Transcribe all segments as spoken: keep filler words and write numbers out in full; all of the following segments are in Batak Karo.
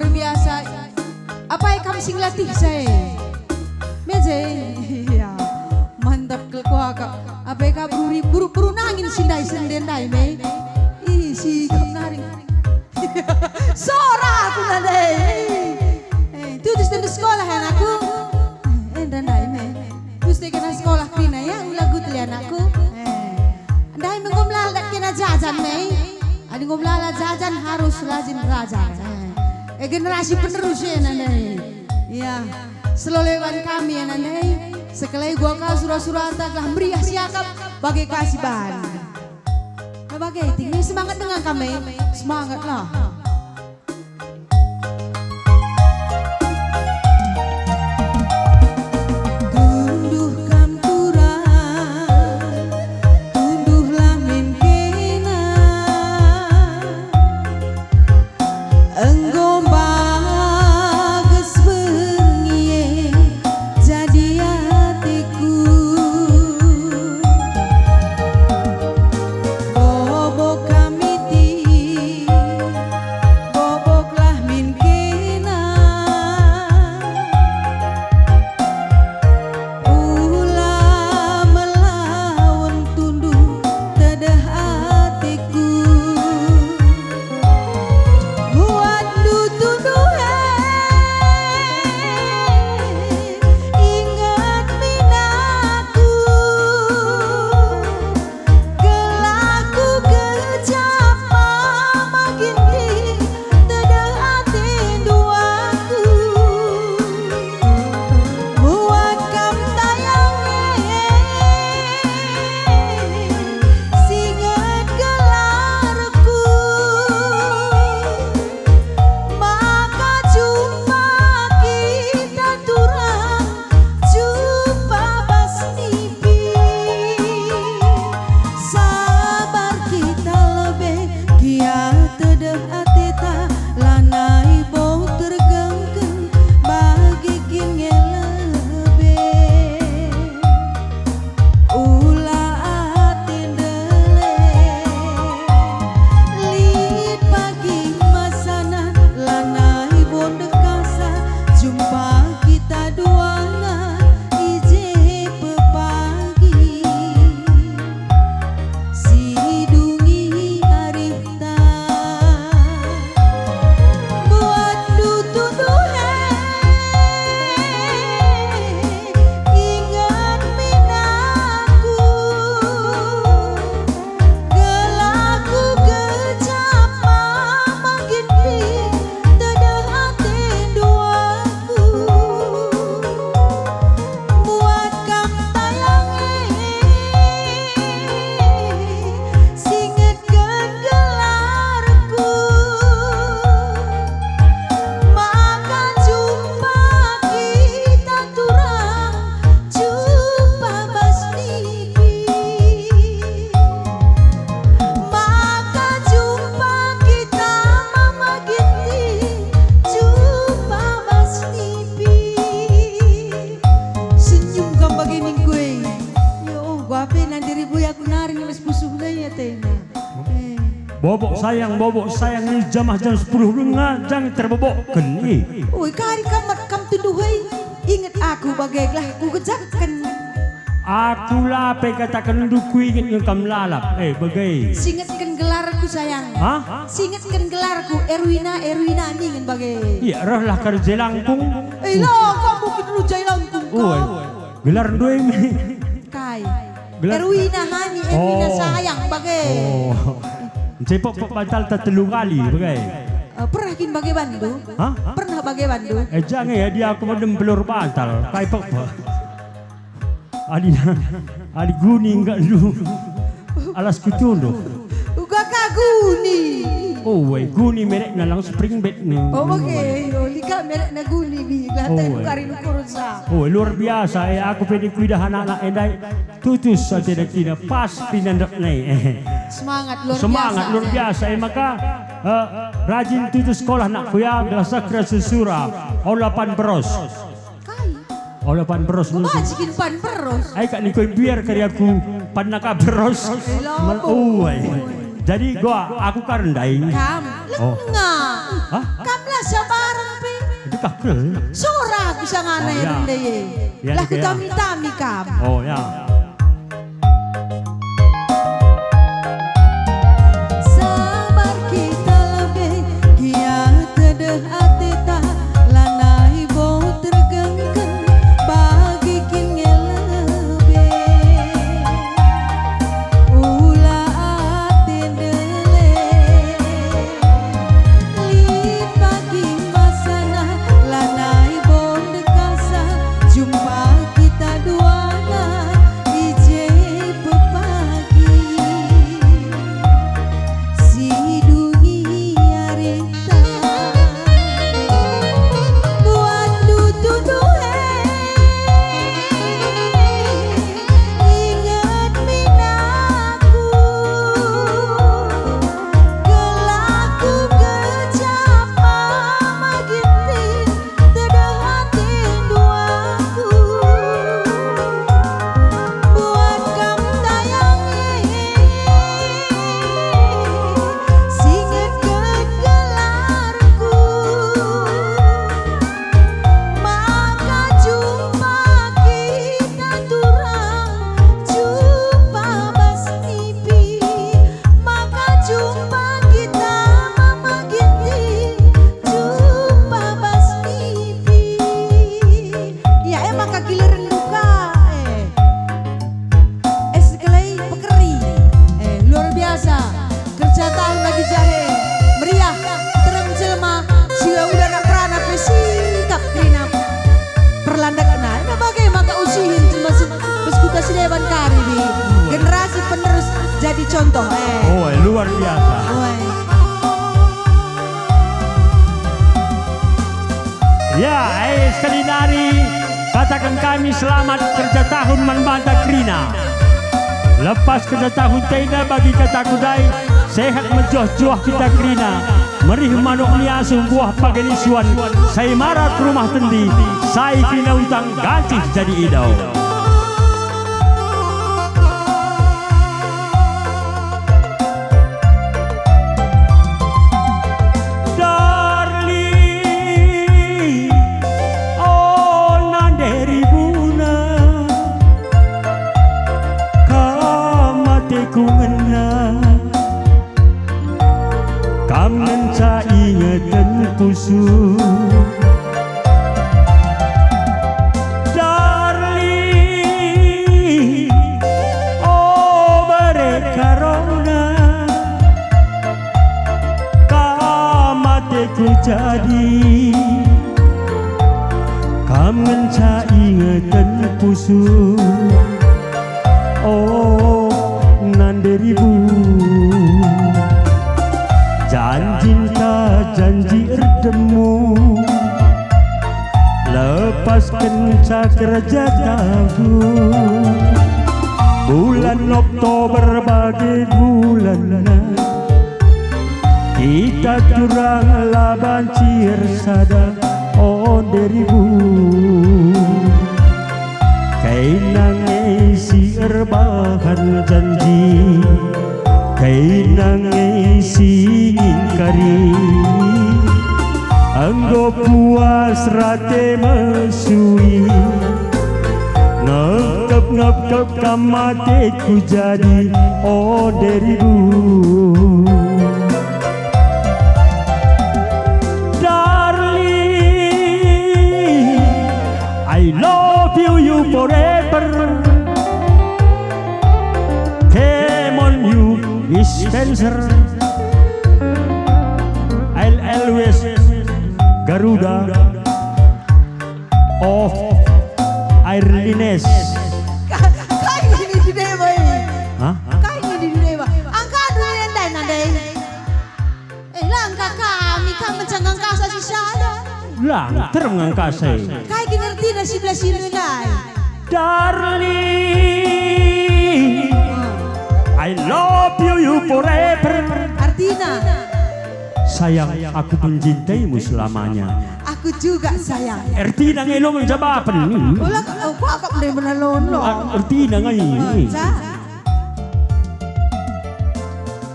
Luar biasa. Apai kam si ngelatih saya? Meja. Iya. Mantap kal kuakap. Apai ka buru, buru, buru nangin si ndai sende ndai me. Ih, si kam nari. Sora aku nande. Eh, tutus tentu sekolah anakku. Eh, ndai me. Terus dia kena sekolah kerina ya, ula gutel ya anakku. Eh. Ndai me enggo melala dat kena jajan me. Adi enggo melala jajan harus rajin raja. Eh, generasi penerus ya nandai. Iya, selolewan kami ya nandai. Sekalai gua ka sura-surata gelah meriah siakap bage ka si ban. Nah, bage tinggi semangat dengan kami. Semangatlah. Tunduh kam turang, tunduhlah min kena. Enggo mbages berngi e jadi ateku. Bobok kam iti, boboklah min kena. Ula melawen tunduh tedeh ateku. Buatndu tunduh e, inget min aku. Gelah kugejap mama Ginting, tedeh atendu aku. Buat kam tayang e, singet gelarku. Maka jumpa kita turang, jumpa bas nipi. Sabar kita lebe, gia tedeh ateta, lanai bo tergengken, bagi kin nge lebe. Ula ate ndele, lit pagi masana, lanai bo ndekasa, jumpa kita duana i je pepagi. Sidungi arihta. Buatndu tunduh e, inget min aku. Gelah kugejap mama Ginting, tedeh atendu aku. Buat kam tayang e, singetken gelarku. Maka jumpa kita turang, jumpa bas nipi. Maka jumpa kita mama Ginting, jumpa bas nipi. Senyum kam bage ningku e. Ya, oh, gua pe nanti ribui aku nari ngeles pusuh ndai atena. Eh. Bobok sayang, bobok sayang ni jamah jam sepuluh denga jangan terbobokken i. Oi, kari kam mat kam tunduh e. Inget aku bage gelah kugejapken. Aku la pe kataken ndu kuinget nge kam lalap. Eh, bage. Singetken gelarku sayang. Hah? Singetken gelarku Erwina, Erwina ningen bage. Iya, rehlah ka Jelangkung. Eh, la, kam mungkin dulu Jelangkung, oi, kam. Gelar ndu e. Kai? Gelar Erwina Hani, Erwina Oh. Sayang, bage. Oh. Ncepok-pok bantalta telu kali, bage. Eh, pernah kin bage bandu? Hah? Pernah bage bandu? Eh, jange ya, dia aku mendem pelur bantal. Kai pok-pok. Adi, adi guni enggak lu. Alas kutunduh. Uga ka guni. Oh, weh, guni merekna lang spring bed ne. Oh, oke. Oh, lika merekna guni, bi. Lah, Oh, telu weh. Kari nukursa. Oh, luar biasa, eh, aku pe kuidah anak-anak endai. Tutus atena kina pas pinandek ne. Semangat luar Semangat biasa. Luar biasa, eh, maka, eh, rajin tutus sekolah nakku ya, gelah sekra sesura, ola pan beros. Kai? Ola pan beros. Ku bajikin pan beros. Ai kak nikoi biar kari aku pan naka beros. Elo. Mal-, uai. Jadi gua, aku karen ndai. Kam, Oh. Lenga. Hah? Kam lah sabar. Sora ku sangana. Oh, ya. Rende ye. Ya, lah, gitu, ya. Kutami-tami kam. Oh, ya. Sabar kita lebe, gia tedeh ateta, lanai bo tergengken, bagi kin nge lebe. Ula ate ndele, lit bagi masana, lanai bo ndekahsa, jumpa kita duana i je pepagi. Si dungi arita, buatndu tuduhe, inget min aku, gelah ku kecap mama Ginting. Tedeh atendu aku, buat kam ndayangi, singetken gelarku. Maka jumpa kita turang, jumpa bas nipi. Maka jumpa kita, Mama Ginting, jumpa bas nipi. Ya, e maka giliren buka, eh. Es kelei pekeri. Eh, luar biasa. Kerja tahun lagi jahe. Meriah, terem jelma, si la udah nak perana pe sikap kerina. Perlandekna, enda bage maka usihen jelma si bas kuta si deban kari, bi. Generasi penerus jadi contoh, eh. Oh, eh, luar biasa. Oh, eh. Ya, eh, sekali nari kataken kami selamat kerja tahun man banta kerina. Lepas kerja tahun enda bagi kataku ndai, sehat mejuah-juah kita kerina. Merih manuk ni asuh buah page ni suan, sai marat rumah tendi, sai kerina utang gancih jadi idau. Darling, oh nande ribuna, kam ateku ngena. Kam ngenca ingeten pusuh. Darling, oh bere karona, kam ateku jadi. Kam ngenca ingeten pusuh. Oh, nande ribu, janjinta janji erdemu, lepaskenca kerja tahun. Bulan Oktober bage bulanna, kita turang la banci ersada, o nande ribu. Kaina nge si erbahan janji, kaina nge si ngingkari. Enggo puas rate mesui, ngepkep-ngepkep kam ateku jadi, o nande ribu. Darling, I love you, you forever. Come on, you dispenser. I'll always Garuda of Airlines. Ka-, kai nge di deba, eh? Hah? Kai nge di deba? Angkandu ndai nande. Eh, lang ka kami, kam ngenca ngangkasa si sada. Lang, terem ngangkasa. Kai kin ertina si belas si ndai? Darling, I love you, you forever. Artina? Sayang, aku mencintaimu selamanya. Aku juga, sayang. Ertina nge lo menjabapen. Ola, oh, kuakap ndai menalon lo. Ah, ertina nge. Oh, ca.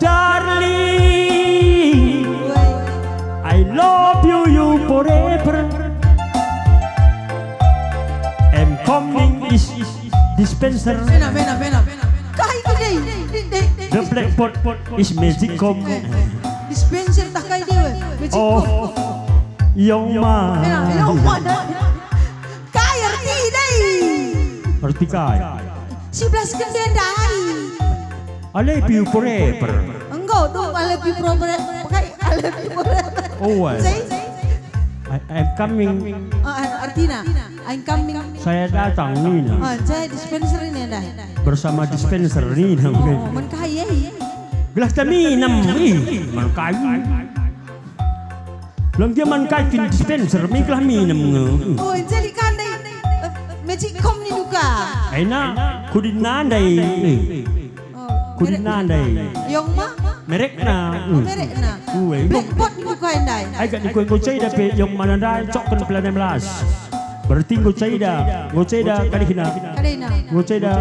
Darling, I love you, you forever. Dispenser. Mena, mena, mena. Kai ke dei? Dei, dei, dei. The blackboard is magic comb. Eh, dispenser tah kai dei we? Magic comb. Of Young Ma. Mena, Young Ma. Kai erti dei? Erti kai? Si belas kende ndai. I love you forever. Enggo, tu I love you forever. Kai, I love you forever. Oh, eh. Say? I, I'm coming. Oh, eh, artina, I'm coming. Saya datang, nina. Oh, saya dispenser ini, dah. Bersama dispenser, nina. Oh, men kai, eh? Gelah ta minem, ih, men kai. Lang dia man kai kin dispenser, mi gelah minem nge. Oh, jadi kan dai, eh, magic comb ni duka. Ena, kudin nandai, eh. Oh, kudin nandai. Young Ma? Merekna. Oh, merekna. Uwe. Blackboard ni duka ndai. Ai gak ni kue nggo ceda pe Young Ma nandai, cokken pelana melas. Berarti nggo ceda, nggo ceda kadihna. Kadihna. Nggo ceda.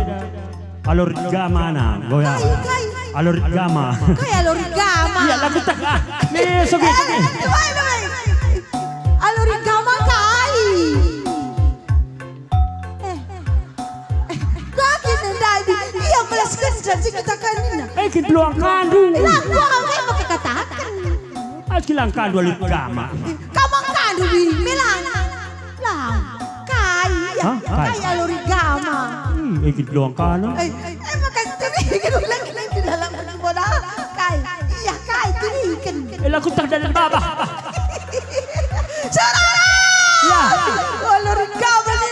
Alor gama na, goya. Kai, kai. Alor gama. Kai alor gama? Iya, lagu tak. Nih, sogi. Eh, eh, eh, eh. Alor gama kai? Eh. Eh, kaki nendai di. Iya, belas kencan si kita kan nina. Eh, kin peluang kandu. Lah, gua apa pakai katakan? Ah, kilang kandu alor gama. Kamang kandu di, melang. Lang, kai, ya, hah? Kai. Kai alor gama. Hmm, eh, kin peluang kandu. Eh, eh, maka turiken ulang di dalam bola. Kai, iya, kai, turiken. Eh, lagu tak dalam baba. Saudara! Ya. Alor gama ni,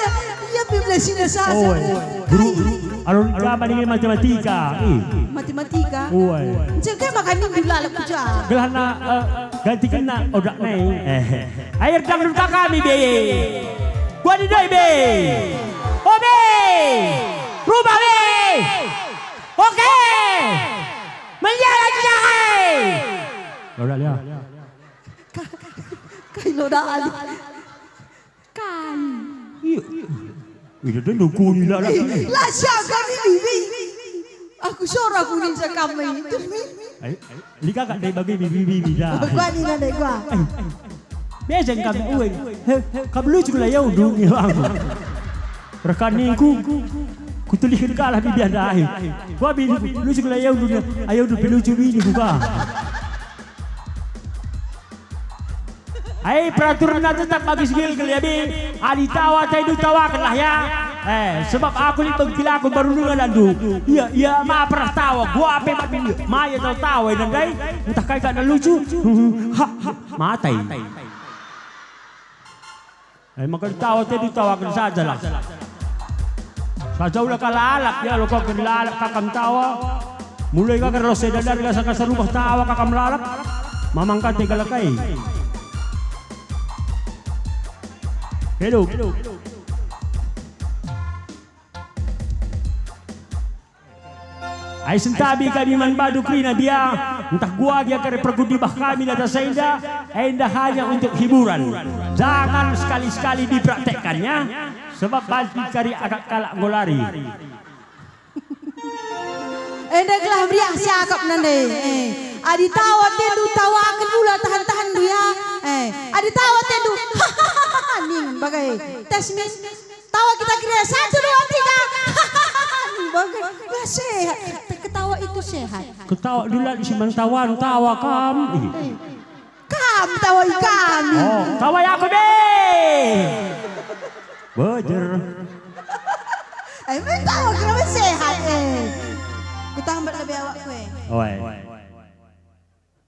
iya, pe belas sina sasa. Oh, eh. Guru, kai. Alor gama ni matematika. Eh. Matematika? Oh, eh. Cek kai maka nindu lalap kuja. Gelahna, eh, ganti kena odak nai. Eh. Air dangdut ka kami, be. Gua di doi, be. Oh, be. Rubah, be. Oke. Menjadi jagai. Lo dah, Lia. Ka-, kai lo dah, Ali. Kai. Iya. Ida dulu kuni lah, lah. Lah, siapa ni, Bibi? Aku sora kuning sekami. Ai, ai, lika kak dai bagi bibi-bibi dah. Gua ni nandai gua. Ai, ai. Biasa kami ueng. He, he, kami lucu lah ya, undung ya, bang. Rekaningku, kutulihken kalah bibi anda, ai. Gua bini, lucu lah ya, undung ya. Ayo, undung, lucu bini, buka. Ai, peraturanna tetap bagi si gelgel ya, Bi. Adi tawa atendu tawakenlah ya. Eh, sebab aku lit bengkil aku baru dengar landu. Iya, iya, ma pernah tawa. Gua ape batu. Maya tau tawa, eh, nandai. Entah kai kak lucu. Ha, ha, matai. Eh, maka tawa atendu tawaken sajalah. Saja ula kalalap, ya, lo kau ken lalap kakam tawa. Mulai kakar lo sedadar gasa-gasa rubah tawa kakam lalap. Mamang kate kalak kai. Hello. Ai sentabi kami man bandu kerina bia, ntah gua gia kari pergudibah kami data senda, enda hanya untuk hiburan. Jangan sekali-sekali dipraktekkannya, sebab banci kari agak kalak ngolari. Enda gelah meriah siakap nande. Eh, adi tawa atendu tawaken ula tahan-tahanndu ya. Eh, adi tawa atendu, ningen bagai. Tes min. Tawa kita kira satu, dua, tiga. Bagus. Lah sehat. Ketawa itu sehat. Ketawa dulu si mentawan tawa kam. Ih. Kam tawai kami. Oh, tawai aku deh. Bejer. Eh, men tawa kira sehat, eh. Kutambat lebih awak kue. Oi.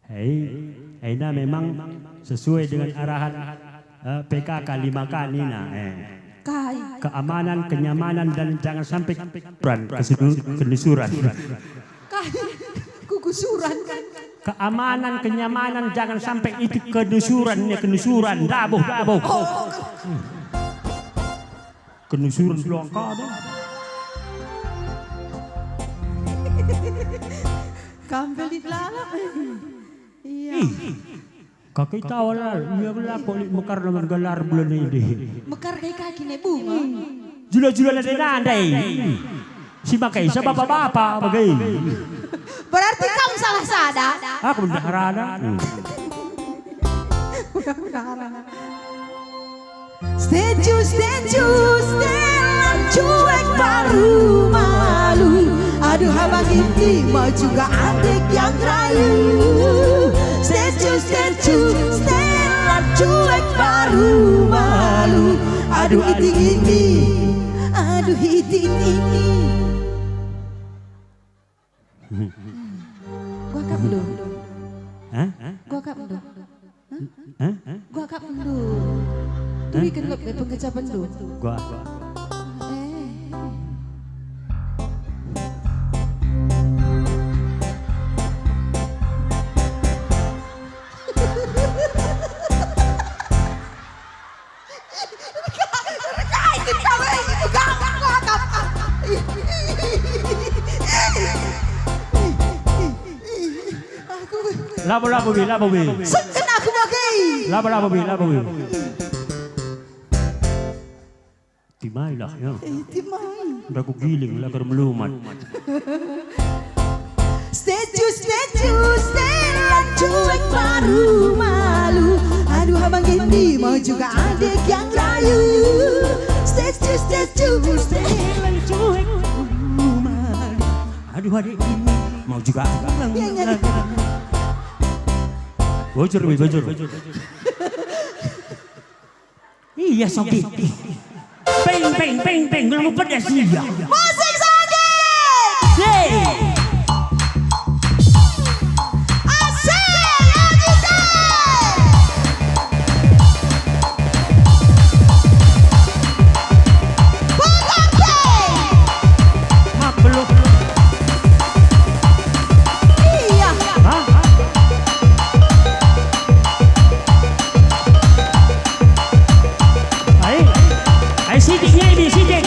Hei, enda memang sesuai dengan arahan, eh, P K K lima K nina, eh. Kai. Keamanan, kenyamanan, dan jangan sampai kesusuran, kesusu-, kenusuran. Kai. Kugusuran. Keamanan, kenyamanan, jangan sampai itu kenusuran, ya, kenusuran, dabuh, dabuh. Oh. Kenusuran peluang kada. Kam pelit lalap. Iya. Ih, kakai tawa lalap, ia kela kok lit mekar dengan gelar bulan ini. Mekar kai kaki ne bunga. Jula-jula nande-nande. Si makai sa bapa-bapa bagai. Berarti kam salah sada. Aku bendahara. Mudah-mudahan. Stand you, stand you, stand cuek Malu, aduh abang ini mau juga adik yang rayu. Statue, statue, Stella cuek baru malu. Aduh iting ini, aduh iting ini. Gua kap lu. Hah? Gua kap lu. Hah? Hah? Gua kap lu. Turiken lebe pengecapenndu. Gua. Eh. Labo, labo, Bi, labo, Bi. Seken aku bage. Labo, labo, Bi, labo, Bi. Timailah, ya. Eh, timai. Udah aku giling, lagar melumat. Statue, statue, Stella cuek baru malu. Aduh, abang ini mau juga adik yang rayu. Statue, statue, Stella cuek baru malu. Aduh, adik ini mau juga abang yang rayu. Bujur, Bi, bujur. Iya, Sogi. Peng, peng, peng, peng, gelah pedas iya. Musik Sogi! Yeay. Asik, lanjutkan. Putar, play. Mak, belum. Iya. Hah? Ai, ai, sidik nge, sidik.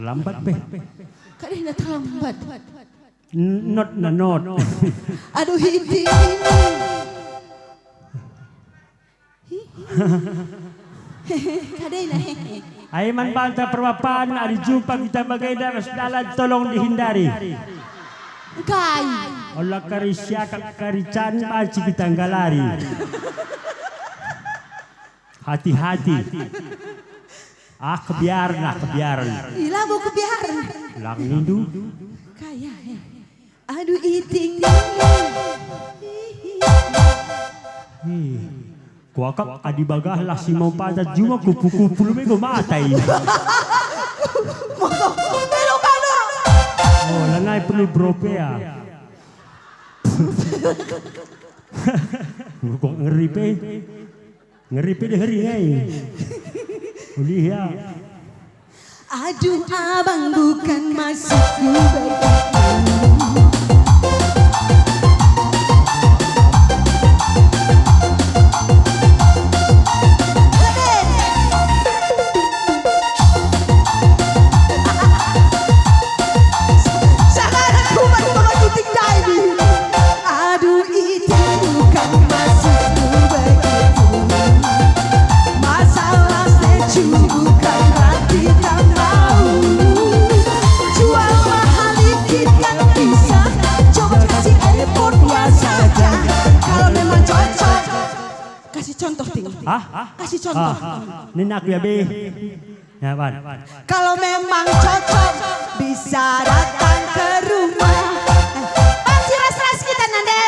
Lambat pe. Kadena terlambat. N-, not na not. Aduh, iti. Kadena. Ai man banta perbapan, adi jumpa kita bagenda ras dalan tolong dihindari. Engkai? Ola kari siakap kari can banci kita nggalari. Hati-hati. Ah, kebiaren, ah, kebiaren. Ih, labo kebiaren. Lang nindu. Kaya, eh. Aduh, iting. Ih, kuakap adi bagah lah si mau padat juma kupu-kupu lebe go mata i. Maka, maka, maka. Oh, lanai perlu brope ya. Kok ngeri pe. Ngeri pe deh ngeri ngai. Ulih ya. Aduh, abang, bukan maksudku begitu. Salah aku, Bang, Bang, aku tinggal di. Aduh, itu bukan maksudku begitu. Masalah secu bukan berarti tak mau. Jual mahal dikit kan bisa. Coba kasih airport dua saja. Kalau memang cocok. Kasih contoh, Ting. Hah? Kasih contoh. Ah, nina aku ya, Be. Ya, Wan. Kalau memang cocok, bisa datang ke rumah. Eh, pasti ras-ras kita, Nande.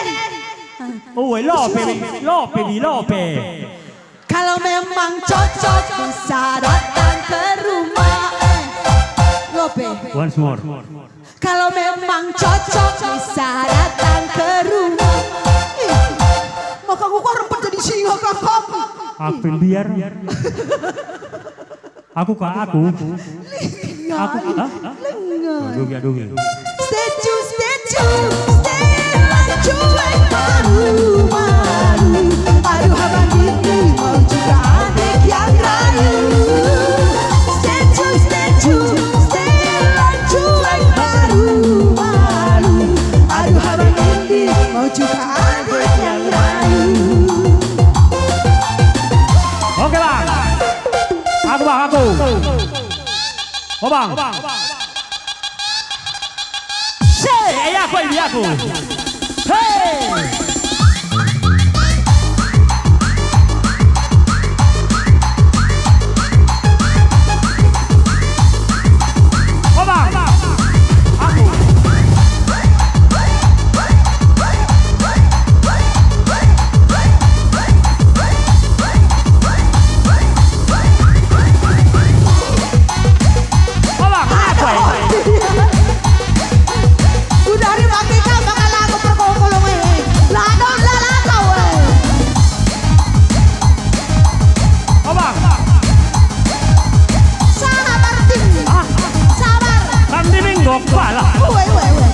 Oh, eh, lope, lope, di lope. Kalau memang cocok, bisa datang ke rumah. Eh, lope. Once more. Kalau memang cocok, bisa datang ke rumah. Ih, maka aku kurang jadi singa, Kakak. Aku biar. Aku ka aku. Aku, hah? Lenga. Aduh, ya, aduh. Stay tune, stay tune, stay tune, baru, baru. Aduh, abang ini mau juga adek yang rayu. Stay tune, stay tune, stay tune, baru, baru. Aduh, abang ini mau juga adek yang rayu. Oke, Bang. Aku, Bang, aku. Oh, Bang. Se, eh, aku, ini aku. Hei. Oh, Bang. Aku. Udah dipakai kan bakal lagu perkolong-kolong, eh. Lado, lado, eh. Abang. Sabar, Ting. Hah? Sabar. Kan dininggok bala. Uwe, uwe, uwe.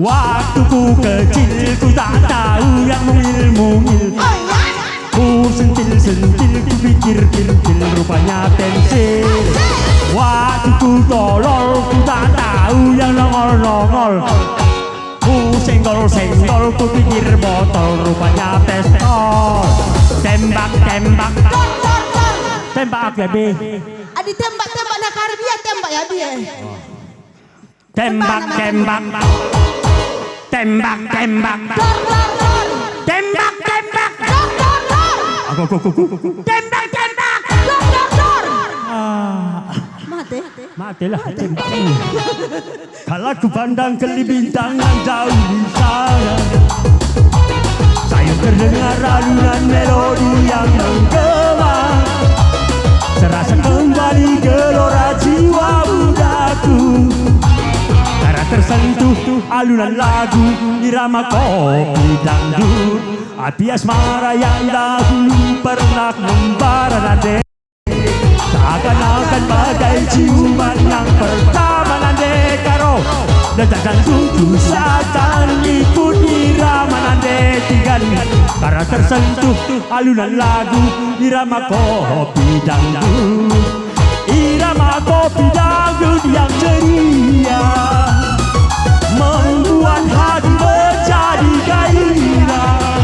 Waktu ku kecil, ku tak tahu yang mungil-mungil. Ku sentil-sentil, ku pikir-pikir, rupanya pensil. Waktu ku tolol, ku tak tahu yang nongol-nongol. Ku senggol-senggol, ku pikir botol, rupanya pistol. Tembak, tembak. Dor, dor, dor. Tembak aku ya, Be. Adi tembak, tembak, nah, karib ia tembak ya, Be. Tembak, tembak. Tembak, tembak. Dor, dor, dor. Tembak, tembak. Dor, dor, dor. Aku, aku, aku, aku, aku. Tembak, tembak. Dor, dor, dor. Ah. Mate. Matelah tembak. Kala kupandang keli bintang nan jauh di sana, saya terdengar alunan melodi yang menggema. Serasa kembali gelora jiwa mudaku. Karena tersentuh alunan lagu irama kopi dangdut. Api asmara yang dahulu pernah membara nande. Seakan-akan bagai ciuman yang pertama nande karo. Dan tak jantung ku seakan ikut irama nande tigan. Karena tersentuh alunan lagu irama kopi dangdut. Irama kopi dangdut yang ceria membuat hati menjadi gairah,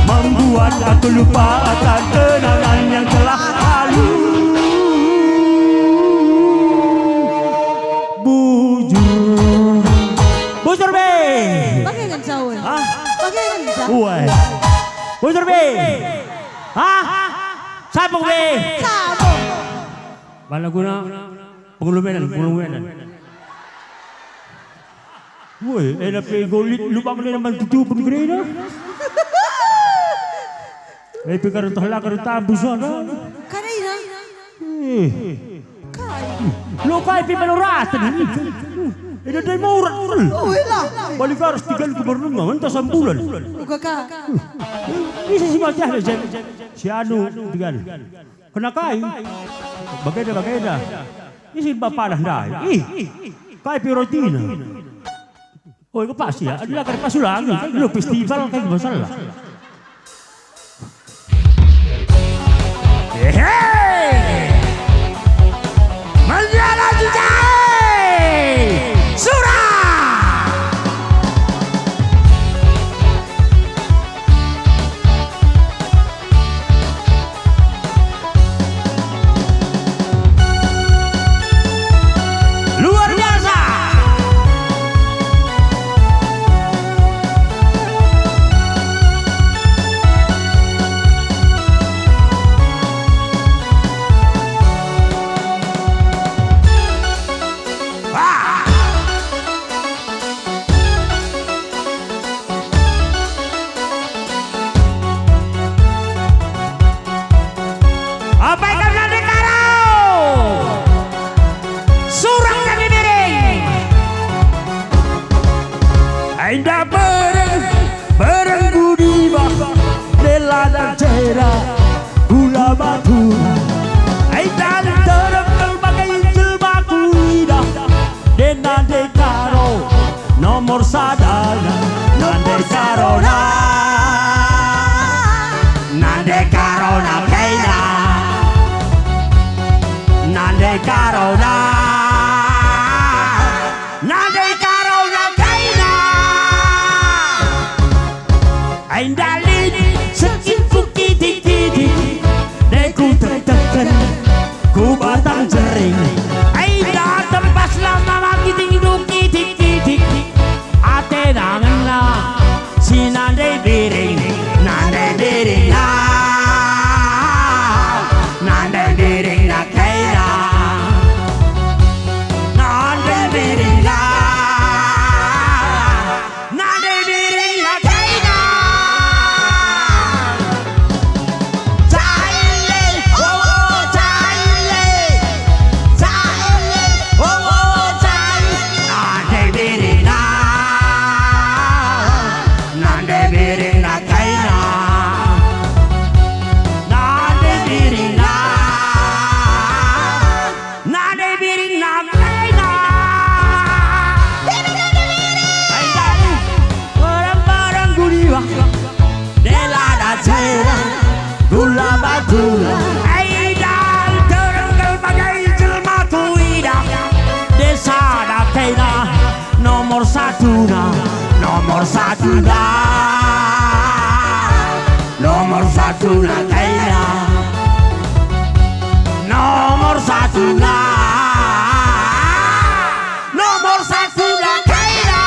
membuat aku lupa akan kenangan yang telah lalu. Bujur. Bujur, Be. Bage ngenca, weh. Hah? Bage ngenca. Weh. Bujur, Be. Hah? Sabung, Be. Sabung. Bana guna pengelumenan, pengelumenan. Woi, ena pe golit lubang ena man tutupen gerena. Eh, pe karo tah la karo tabu sada. Kada ina. Eh. Kai. Lo kai pe melo raten. Eda dai maurat. Oi lah. Balik harus tiga ku bernunga, entah sambulan. Uga ka. Isi si mati ah, Jen. Si anu, tiga. Kena kai? Bagenda, bagenda. Isi bapadah ndai. Ih, kai pe rotina? Oh, itu pasti ya. Adalah kertas ulangi. Lu festival kai masalah. Hehe. Menjadi jahe. Surah. Luar biasa. Ah! Apai kam nande karo? Surang kami miring. Enda bereng, bereng budi bah, dela dan cera, gula batu. Enda terem bagai jelma kuidah. Dena de karo nomor sada, nande karona, nande karona kaina, nande karona, nande karona kaina. Ai ndalin sekinku kitik-kitik, de kutek-teken ku batang jering. Ai ndatem pas la mama kiting du kitik-kitik, atena ngena si nande biring, nande biringna, nande biringna kaina, nande biringna. Nande biringna kaina. Caile, oh, oh, caile. Caile, oh, oh, caile. Nande biringna. Nande biringna kaina. Nande biringna. Nande biringna kaina. Barang-barang gudiwa. Dela da cera. Gula batu. Ai dal terengkel bagai jel Satuna, nomor satuna, nomor satuna kaina. Nomor satuna, nomor satuna kaina.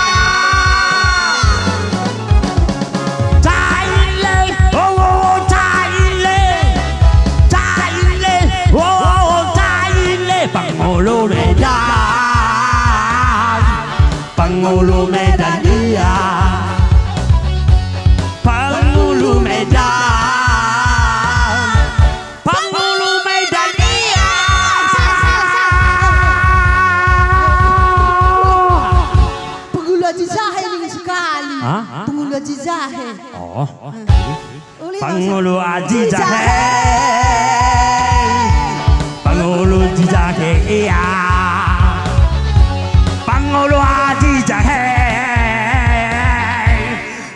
Caile, oh, oh, oh, caile, caile, oh, oh, oh, caile, pengulu Medan. Pengulu Medan ia. Pengulu Medan. Pengulu Medan ia. Pengulu Aji Jahe ning sekali. Hah? Pengulu Aji Jahe. Oh. Uli Pengulu Aji Jahe. Pengulu Aji Jahe, iya. Pengulu Aji Jahe.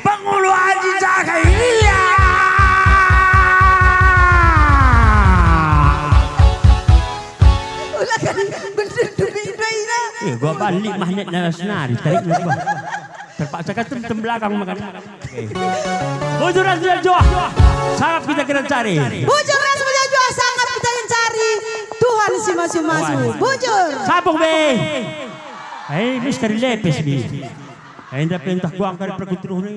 Pengulu Aji Jahe, iya. Ula kan bener dubi-dubi na. Eh, gua balik magnetna senari, tarik gua. Terpaksa kan tem, tem belakang makan. Oke. Bujur ras mejuah-juah, sangap kita kencari. Bujur ras mejuah-juah, sangap kita kencari. Tuhan si masu-masu. Wah. Bujur. Sapung be. Hei, misteri lepes be. Hei, enda pentah kuangkal perkuteruh ni.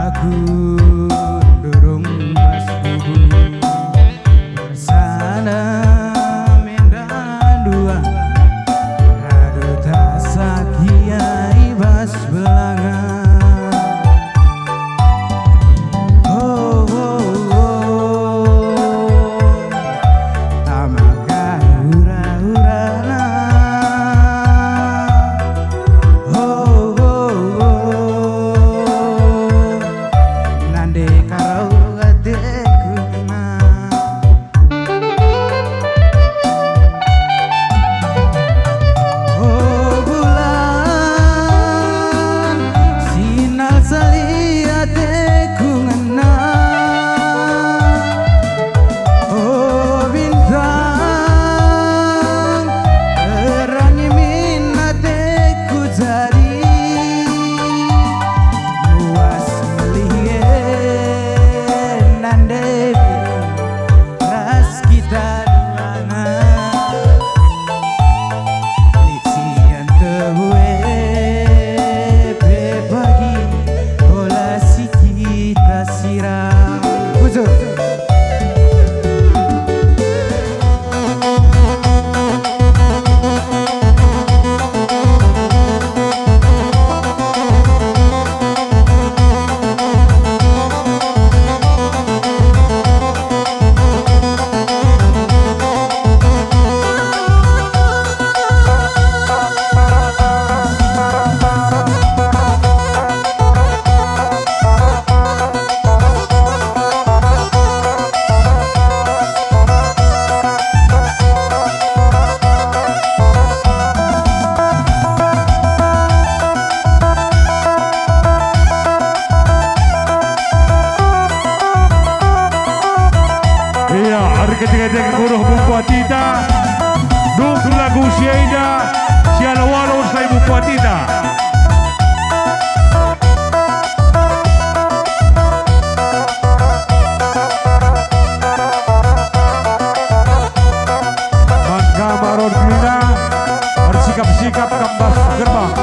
Aku ndurung bas kubu. Sana menda dua, radu tasak ia i bas belanga. Oh, oh, oh, tama ka ura-urana. Oh, oh, oh, nande karo ateku ngena. Oh, bulan, sinal sali ateku ngena. Oh, bintang, terangi min ateku jadi. Muas melih e nande ras kita duana. Lit sian tebu e pe pagi ola si kita siram. Bujur. Dek kuruh Bupatita, dung lagu si enda, si alo-alo sai Bupatita. Maka marot mina, ersikap-sikap kambas gerbang.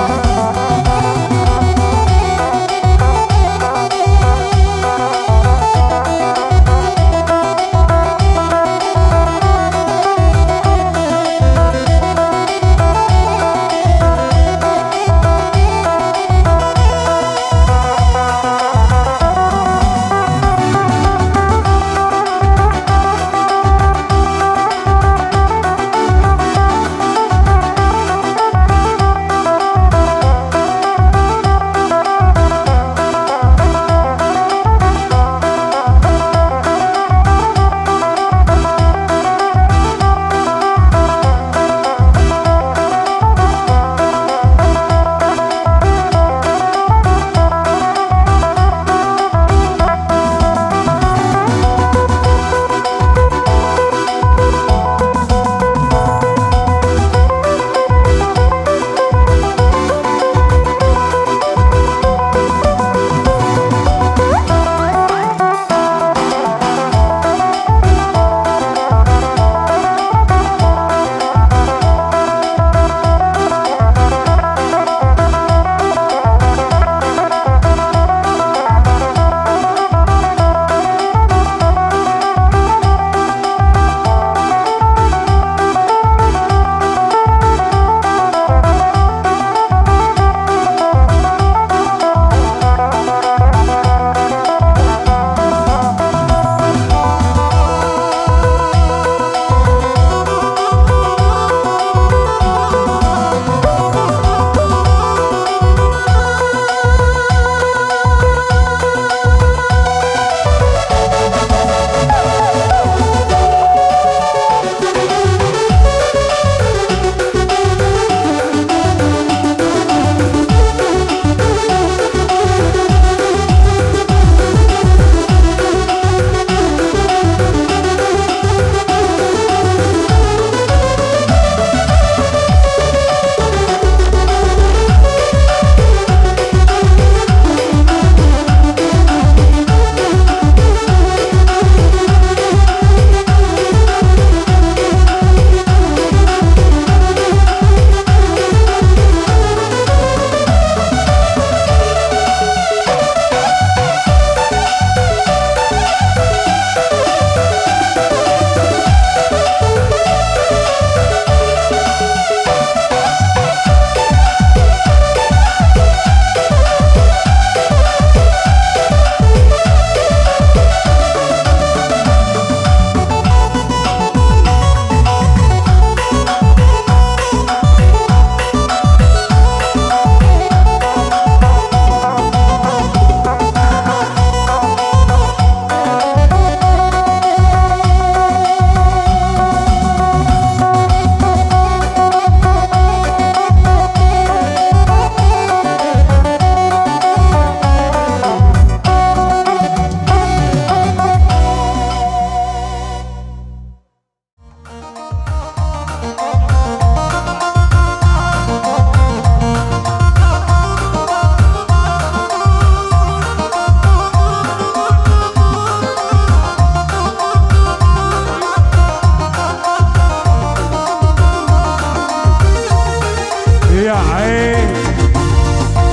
Iya, eh.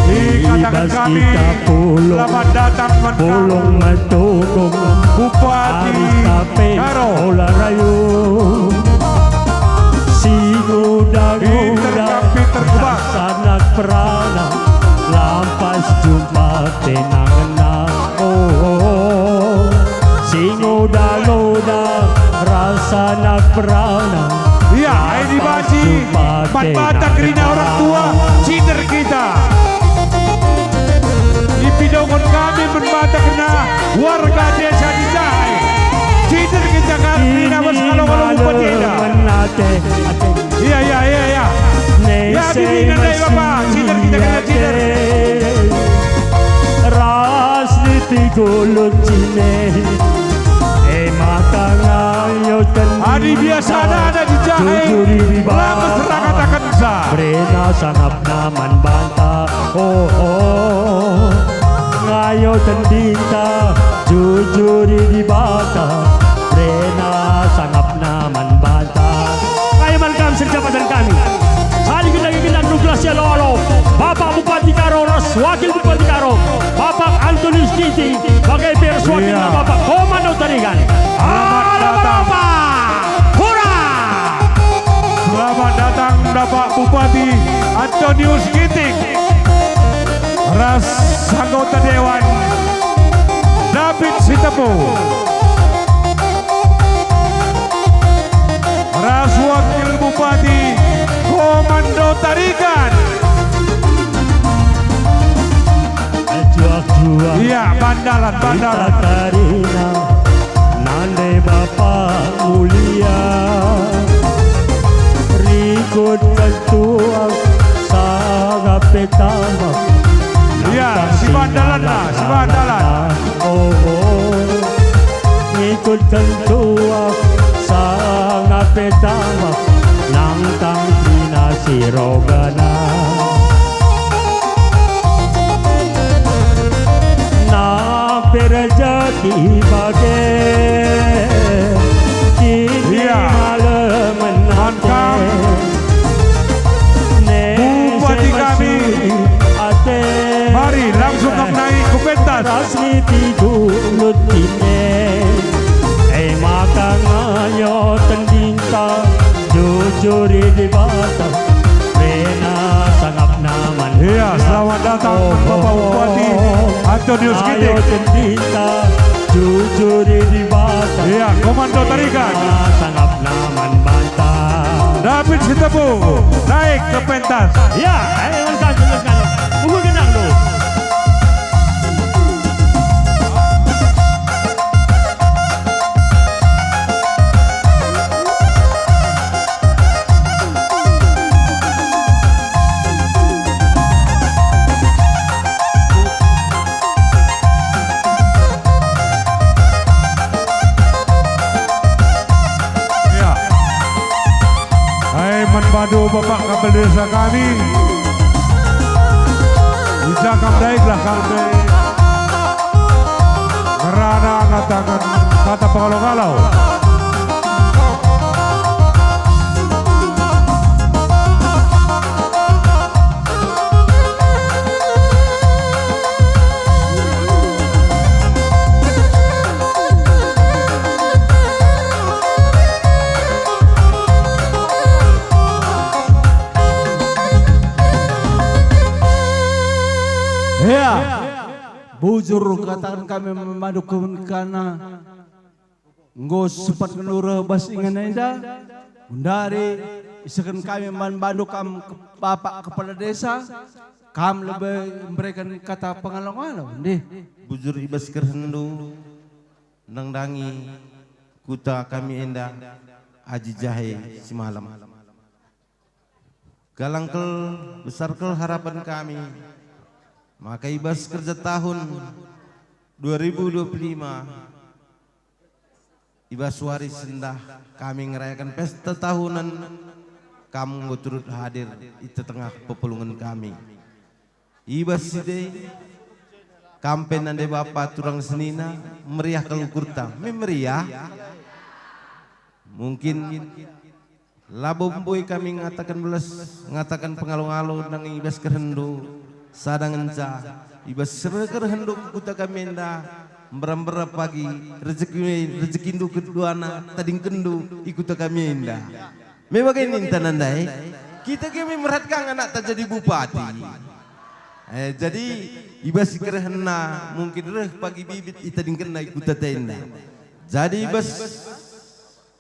Ikataken kami, selamat datang man kami. Bupati Karo. Ola rayo. Si nguda-nguda sanak perana, lampas jumpa tenang ngena. Oh, si nguda-nguda sanak perana. Iya, ai dibanci, man Batak kerina orang tua, cider kita. Ipidokon kami man Batak kerina warga desa di Jahe. Cider kita kan kerina bas kalo-kalo Bupati enda. Iya, iya, iya, iya. Ya, bimbingan dari Bapak, cider kita kena cider. Ras di tiga luncine, e maka ngayoken Oh, oh, ngayo tendinta, jujuri Dibata, rena sangapna man banta. Ayo man kam serjapaten kami. Saling gendah-gendah nugelah si alo-alo, Bapak Bupati Karo ras Wakil Bupati Karo, Bapak Antonius Ginting, bage pe ras wakilna Iya. Bapak Komando Tarigan. Selamat Halo datang. Bapak, hura! Selamat datang Bapak Bupati Antonius Ginting ras anggota Dewan David Sitepu ras Wakil Bupati Komando Tarigan. Juah-juah Iya, bandalan, bandalan. Tarina, nande Bapa mulia, rikut ketua sangap petama. Iya, si bandalan lah, si bandalan. Oh, oh. Ngikut ketua sangap petama, nang tangkina si rogana. Nampe rejeki bage, kini Iya. malem Mantap. nate. Bupati kami. Mari, langsung kam naik ku pentas. Ras niti gulut kine. E maka ngayo tendinta, jujuri Dibata, rena sangapna man Iya, selamat datang, Oh, Bapak Bupati Antonius Ayo Ginting. tendinta, jujuri Dibata, Iya, Komando Tarigan. rena sangapna man banta. David Sitepu, naik ke pentas. Ya, ayo, kan, kan, kan. Pukul gendang dulu. Ya. Hai, man bandu Bapak Kapel Desa kami. Ija kam daiklah kami ngerana ngataken kata pengalo-ngalo. Ya, bujur kataken kami man bandu kerna enggo sempat ngenureh bas ingan enda, gundari isehken kami man bandu kam ke-, Bapak Kepala Desa, kam lebe mbereken kata pengalo-ngalo, ndih. Bujur i bas kerehenndu nandangi kuta kami enda aji jahe simalem. Galang kal, besar kal harapan kami, maka i bas kerja tahun dua ribu dua puluh lima, i bas wari sendah kami ngerayaken pesta tahunen, kam enggo turut hadir i tengah pepulungen kami. I bas si e, kam pe nande bapa turang senina, meriah kal ukurta. Me meriah? Mungkin labo mbue kami ngataken belas, ngataken pengalo-ngalo nandangi i bas kerehenndu, sada ngenca i bas seh kerehenndu ku kuta kami enda, mbera-mbera pagi rejeki, rejekindu keduana tadingkenndu i kuta kami enda. Me bage ninta nandai, kita kami merhatkan anakta jadi bupati. Eh, jadi i bas si kerehenna mungkin reh pagi bibit itadingkenna i kuta enda. Jadi i bas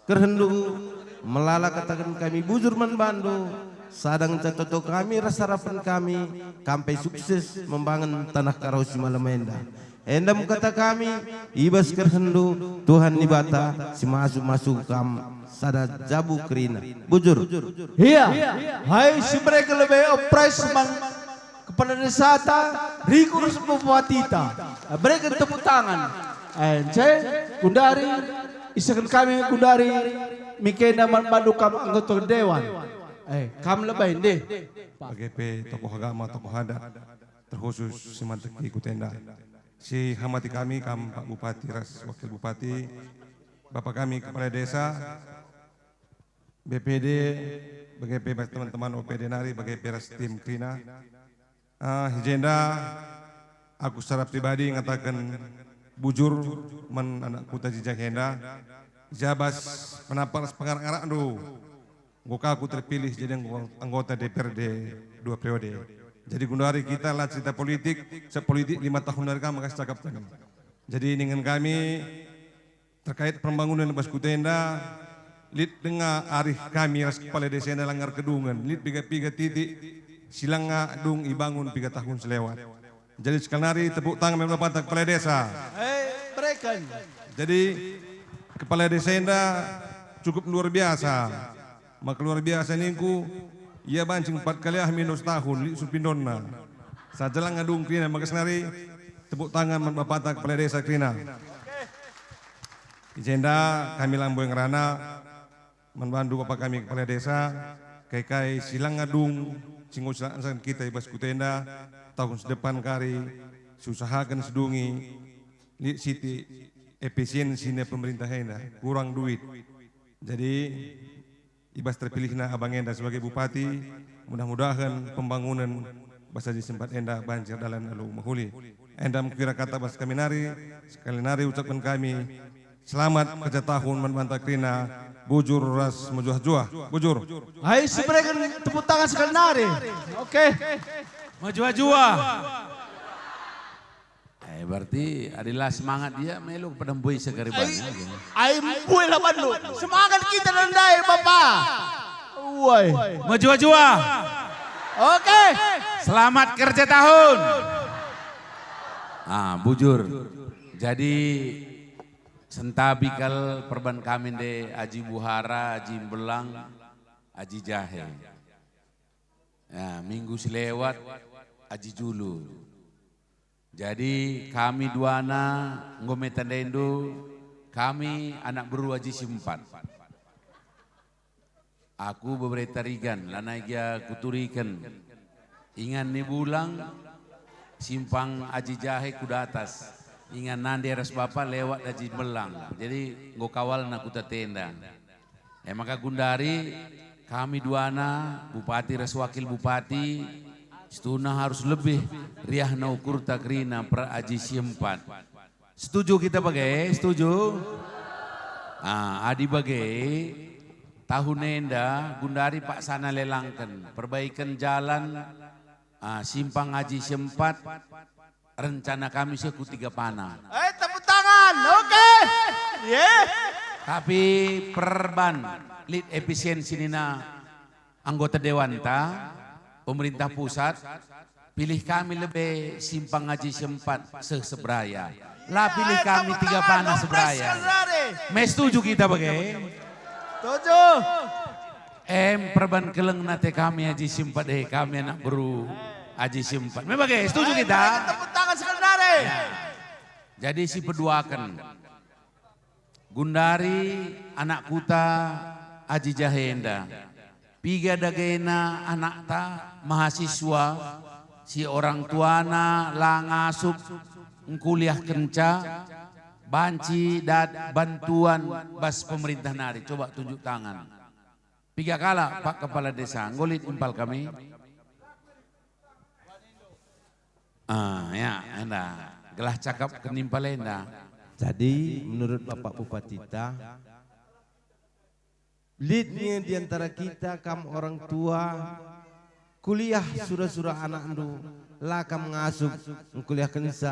kerehenndu melala kataken kami bujur man bandu, sada ngenca toto kami ras harapen kami, kam pe sukses membangun tanah Karo simalem enda. Enda me kata kami, i bas kerehenndu, Tuhan Dibata si masu-masu kam sada jabu kerina. Bujur. Ia, hai si mereken lebe opres man kepala desata, rikut ras bupatita. Bereken tepuk tangan. Eh, ence, gundari, isehken kami gundari, mikena man bandu kam anggota dewan. Eh, kam lebe, ndeh. Bage pe tokoh agama, tokoh adat. terkhusus si manteki Kuta enda. Si hamati kami, kam Pak Bupati ras Wakil Bupati, Bapak kami Kepala Desa, B P D, bage pe bas teman-teman O P D nari, bage pe ras tim kerina. Ah, i jenda aku secara pribadi ngataken bujur man anak Kuta Jijah enda, i ja bas penampak ras pengarak-ngarakndu, enggo ka aku terpilih jadi anggo-, anggota D P R D dua periode. Jadi genduari kita la cerita politik, sepolitik lima tahun dari kami maka cakap kami. Jadi ningen kami terkait pembangunan bas Kuta enda, lit denga arih kami ras kepala desa enda langa erkedungen, lit piga-piga titik si langa dung ibangun piga tahun selewat. Jadi sekali nari tepuk tangan man bapanta kepala desa. Eh, bereken. Jadi kepala desa enda cukup luar biasa. Maka luar biasa ningku, ia banci empat kali ah minus tahun, lit supindonna. Saja langa dung kerina maka senari tepuk tangan man bapanta kepala desa kerina. I jenda kami lamboi ngerana man bandu bapa kami kepala desa, kai-kai si langa dung si enggo silaksanaken kita i bas Kuta enda, tahun si depan kari, siusahaken sedungi, lit sitik efisiensi nina pemerintah enda, kurang duit. Jadi, i bas terpilihna abang enda sebagai bupati, mudah-mudahen pembangunan bas Aji Sempat enda banci erdalan alu mehuli. Enda me kira kata bas kami nari, sekali nari ucapken kami, selamat kerja tahun man banta kerina, bujur ras mejuah-juah. Bujur. Ai, sibereken tepuk tangan sekali nari. Oke. Mejuah-juah. Eh, berarti adi la semangat ia, melo pada mbue sekali. Ai, banyak, ya. Ai, mbue lah bandu. Semangat kita ndai, Bapa. Woi. Mejuah-juah. Oke. Selamat kerja tahun. Ah, bujur. Jadi, sentabi kal perban kami ndai, Aji Buhara, Aji Mbelang, Aji Jahe. Ya, minggu si lewat, Aji Julu. Jadi, kami duana enggo me tandaindu, kami anak beru Aji Sempat. Aku bebere Tarigan, lanai gia kuturiken. Ingan ni Bulang, simpang Aji Jahe ku datas. Ingan nande ras bapa lewat Aji Mbelang. Jadi, enggo kawalna Kuta enda. E maka gundari kami duana, bupati ras wakil bupati, situhuna arus lebih riahna ukurta kerina per Aji Sempat. Setuju kita bage? Setuju? Ah, adi bage, tahun enda gundari paksana lelangken, perbaiken jalan, ah, simpang Aji Sempat, rencana kami seh ku Tiga Pana. Eh, tepuk tangan. Oke. Ye. Tapi perban lit efisiensi nina anggota dewanta, pemerintah pusat, pilih kami lebe simpang Aji Sempat seh Seberaya. La pilih kami Tiga Pana Seberaya. Me setuju kita bage? Setuju. Em, perban keleng nate kami Aji Sempat, eh, kami anak beru Aji Sempat. Me bage, setuju kita? Tepuk tangan sekali nari. Ya. Jadi si peduaken. Gundari anak kuta Aji Jahe enda. Piga dagena anakta mahasiswa si orang tuana la ngasup ngkuliahkenca banci dat bantuan bas pemerintah nari. Coba tunjuk tangan. Piga kalak, Pak Kepala Desa? Enggo lit impal kami. Ah, ya, enda. Gelah cakap kenimpal enda. Jadi, menurut Bapak Bupatita, lit nge di antara kita kam orang tua, kuliah sura-sura anakndu, la kam ngasup ngkuliahkenca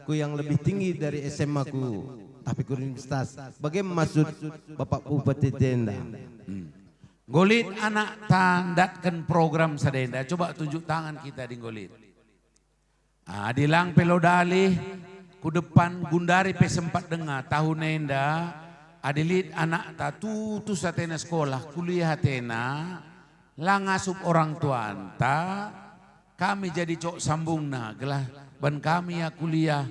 ku yang lebih tinggi dari S M A ku, tapi ku universitas. Bage maksud Bapak Bupatita enda? Hmm. Nggo lit anakta ndatken program sada enda, coba tunjuk tangan kita adi nggo lit. Adi lang pe la dalih ku depan, gundari pe sempat denga tahun enda, adi lit anakta tutus atena sekolah, kuliah atena, la ngasup orang tuanta, kami jadi cok sambungna, gelah ban kami ia kuliah,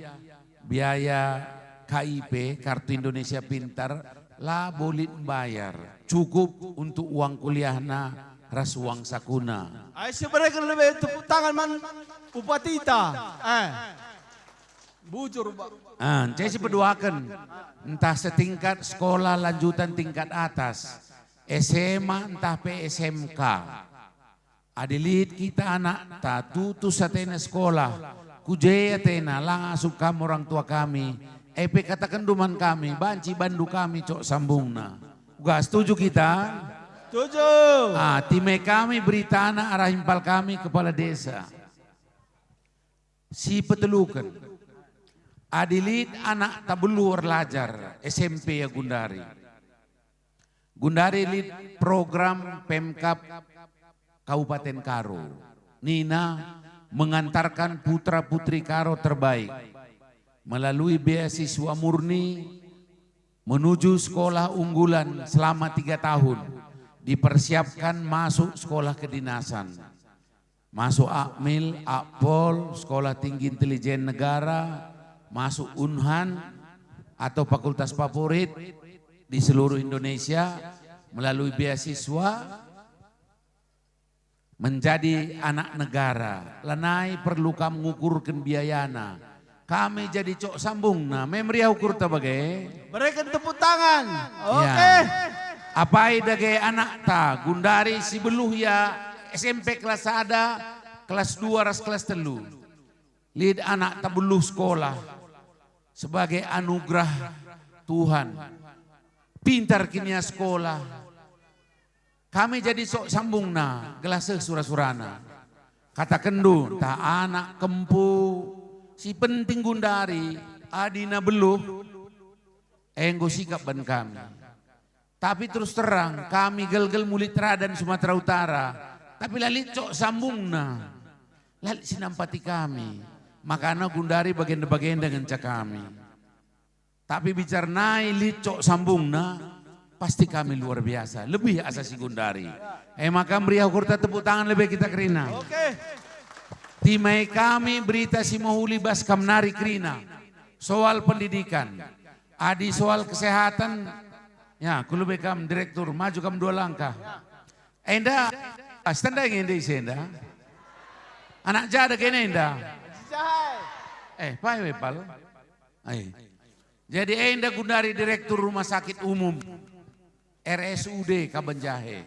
biaya K I P, Kartu Indonesia Pintar, labo lit mbayar. Cukup untuk uang kuliahna ras uang sakuna. Ai, sibereken lebe tepuk tangan man Bupatita. Eh. Bujur, Pak. Ah, ncai si peduaken, ntah setingkat sekolah lanjutan tingkat atas, S M A ntah pe S M K. Adi lit kita anakta tutus atena sekolah, kuje atena, la ngasup kam orang tua kami, e pe katakenndu man kami, banci bandu kami cok sambungna. Uga setuju kita? Setuju. Ah, time kami beritana arah impal kami kepala desa. Si peteluken, adi lit anakta beluh erlajar S M P ya gundari. Gundari lit program Pemkab Kabupaten Karo, nina mengantarkan putra-putri Karo terbaik melalui beasiswa murni menuju sekolah unggulan selama tiga tahun, dipersiapkan masuk sekolah kedinasan. Masuk Akmil, Akpol, Sekolah Tinggi Intelijen Negara, masuk Unhan atau fakultas favorit di seluruh Indonesia melalui beasiswa, menjadi anak negara. Lanai perlu kam ngukurken biayana. Kami jadi cok sambungna, me meriah ukurta bage. Bereken tepuk tangan. Ya. Oke. Apai dage anakta, gundari si beluh ya S M P kelas sada, kelas dua ras kelas telu. Lit anakta beluh sekolah sebagai anugerah Tuhan. Pintar kin ia sekolah. Kami jadi cok sambungna gelah seh sura-surana. Katakenndu, ntah anak kempu, si penting gundari, adina beluh, enggo sikap ban kami. Tapi terus terang, kami gelgel mulit teradan Sumatera Utara, tapi la lit cok sambungna. La lit si nampati kami, makana gundari bagenda-bagenda ngenca kami. Tapi bicara nai lit cok sambungna, pasti kami luar biasa, lebih asa si gundari. E maka meriah ukurta tepuk tangan lebe kita kerina. Oke. Time kami berita si mehuli bas kam nari kerina. Soal pendidikan. Adi soal kesehatan, ya, ku lebe kam direktur, maju kam dua langkah. Enda, ah, standai nge enda ise enda. Anak jada kene enda. Eh, pae we pal. Ai. Jadi enda gundari direktur rumah sakit umum R S U D Kaben Jahe.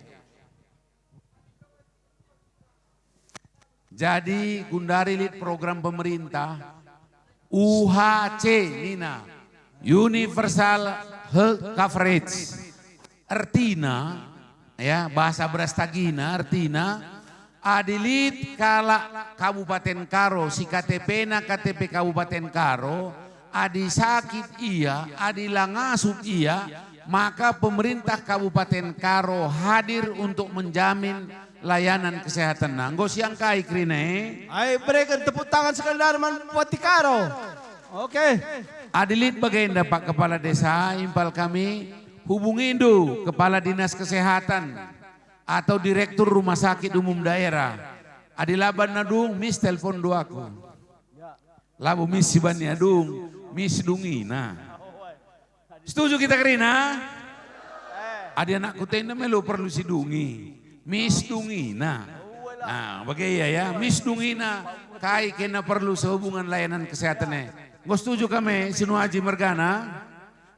Jadi gundari lit program pemerintah U H C nina, Universal Health Coverage. Ertina, ya, bahasa Brastagina ertina, adi lit kalak Kabupaten Karo si K T P-na K T P Kabupaten Karo, adi sakit ia, adi la ngasup ia, maka pemerintah Kabupaten Karo hadir untuk menjamin layanan kesehatanna. Enggo siangkai kerina e? Ai, bereken tepuk tangan sekali lagi man Bupati Karo. Oke. Adi lit bagenda, Pak Kepala Desa, impal kami, hubungindu Kepala Dinas Kesehatan atau Direktur Rumah Sakit Umum Daerah. Adi la banna dung, mis telpon dua aku. Labo mis si bani adung, mis dungina. Setuju kita kerina? Adi anakku tenda melo perlu si dungi, mis dungina. Nah, bage ia ya, mis dungina, kai kena perlu sehubungan layanan kesehatan e. Enggo setuju kami, si Nuaji mergana?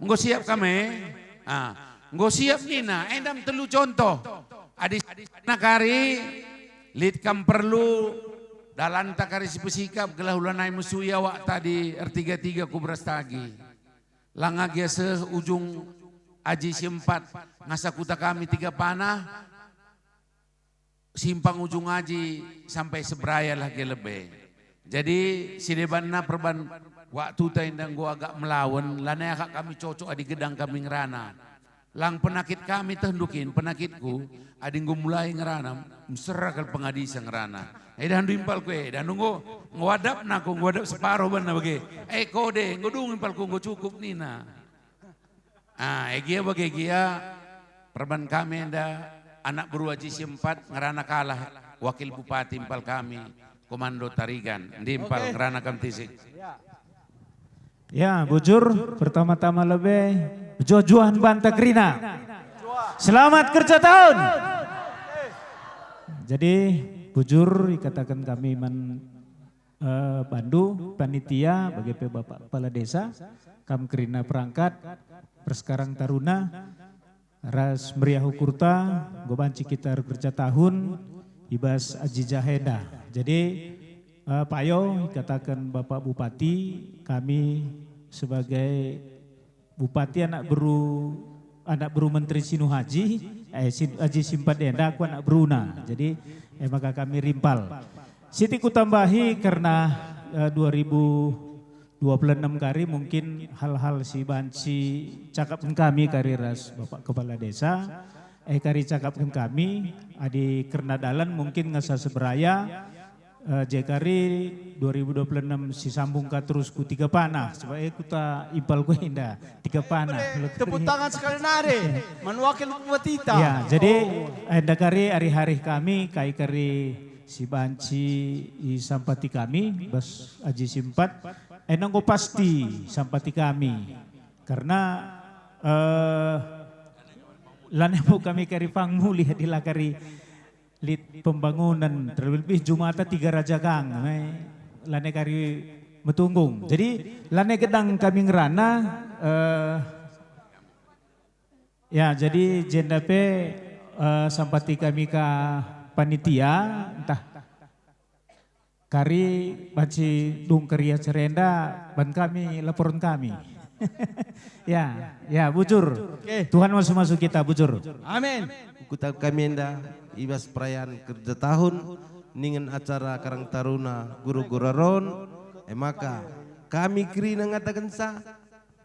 Enggo siap kami? Ah, enggo siap nina, endam telu contoh. Adi nakari, lit kam perlu, dalanta kari si pesikap, gelah ulanai mesui awakta di ertiga-tiga ku Brastagi. Langa gia seh ujung aji si empat, ngasa kuta kami tiga panah, simpang ujung aji sampai Sebraya lah gia lebe. Jadi, si debanna perban waktuta enda enggo agak melawen, lanai akap kami cocok adi gedang kami ngerana. Lang penakit kami tehndu kin, penakitku, adi enggo mulai ngerana, mesera kal pengadisa ngerana. Edahndu impalku e, edahndu enggo, enggo adapna aku, enggo adap separo banna bage. Eh, kode, enggo dung impalku, enggo cukup nina. Ah, e gia bage gia, perban kami enda, anak beru aji si empat ngerana kalah wakil bupati impal kami, Komando Tarigan. Ndi impal ngerana kam tisik? Ya, bujur, pertama-tama lebe, mejuah-juahen banta kerina. Selamat kerja tahun. Jadi, bujur, ikataken kami man eh, bandu, panitia, bage pe Bapak Kepala Desa, kam kerina perangkat, Karang Taruna, ras meriah ukurta, enggo banci kita erkerja tahun i bas aji jahe enda. Jadi, eh, payo ikataken Bapak Bupati, kami sebagai Bupati anak beru, anak beru Menteri Sinuhaji, eh, Sin-, Aji Simpat enda, aku anak beruna. Jadi, eh, maka kami rimpal. Sitik kutambahi kerna, eh, dua ribu dua puluh enam kari mungkin hal-hal si banci cakapken kami kari ras Bapak Kepala Desa, eh, kari cakapken kami, adi kerna dalan mungkin ngasa seberaya, Eh, je kari dua ribu dua puluh enam si sambung ka terus ku Tiga Panah, sebab, eh, kuta impal ku enda, Tiga Panah. Tepuk tangan sekali nari, man wakil bupatita. Ya, jadi, oh, enda kari ari-ari kami, kai kari si banci isampati kami, bas Aji Simpat, enda enggo pasti sampati kami. Karena, eh, lanai mu kami kari pang mulih, adi la kari lit pembangunan, terlebih Jumata Tiga Raja Gang, eh, lanai kari metunggung. Jadi, lanai gedang kami ngerana, eh, ya, jadi jenda pe, eh, sampati kami ka panitia, ntah kari banci dung kari acara enda, ban kami laporen kami. Ya, ya, bujur. Oke. Tuhan masu-masu kita, bujur. Amin. Kuta kami enda i bas perayaan kerja tahun, ningen acara Karang Taruna Guru-guru Aron, e maka kami kerina ngatakenca,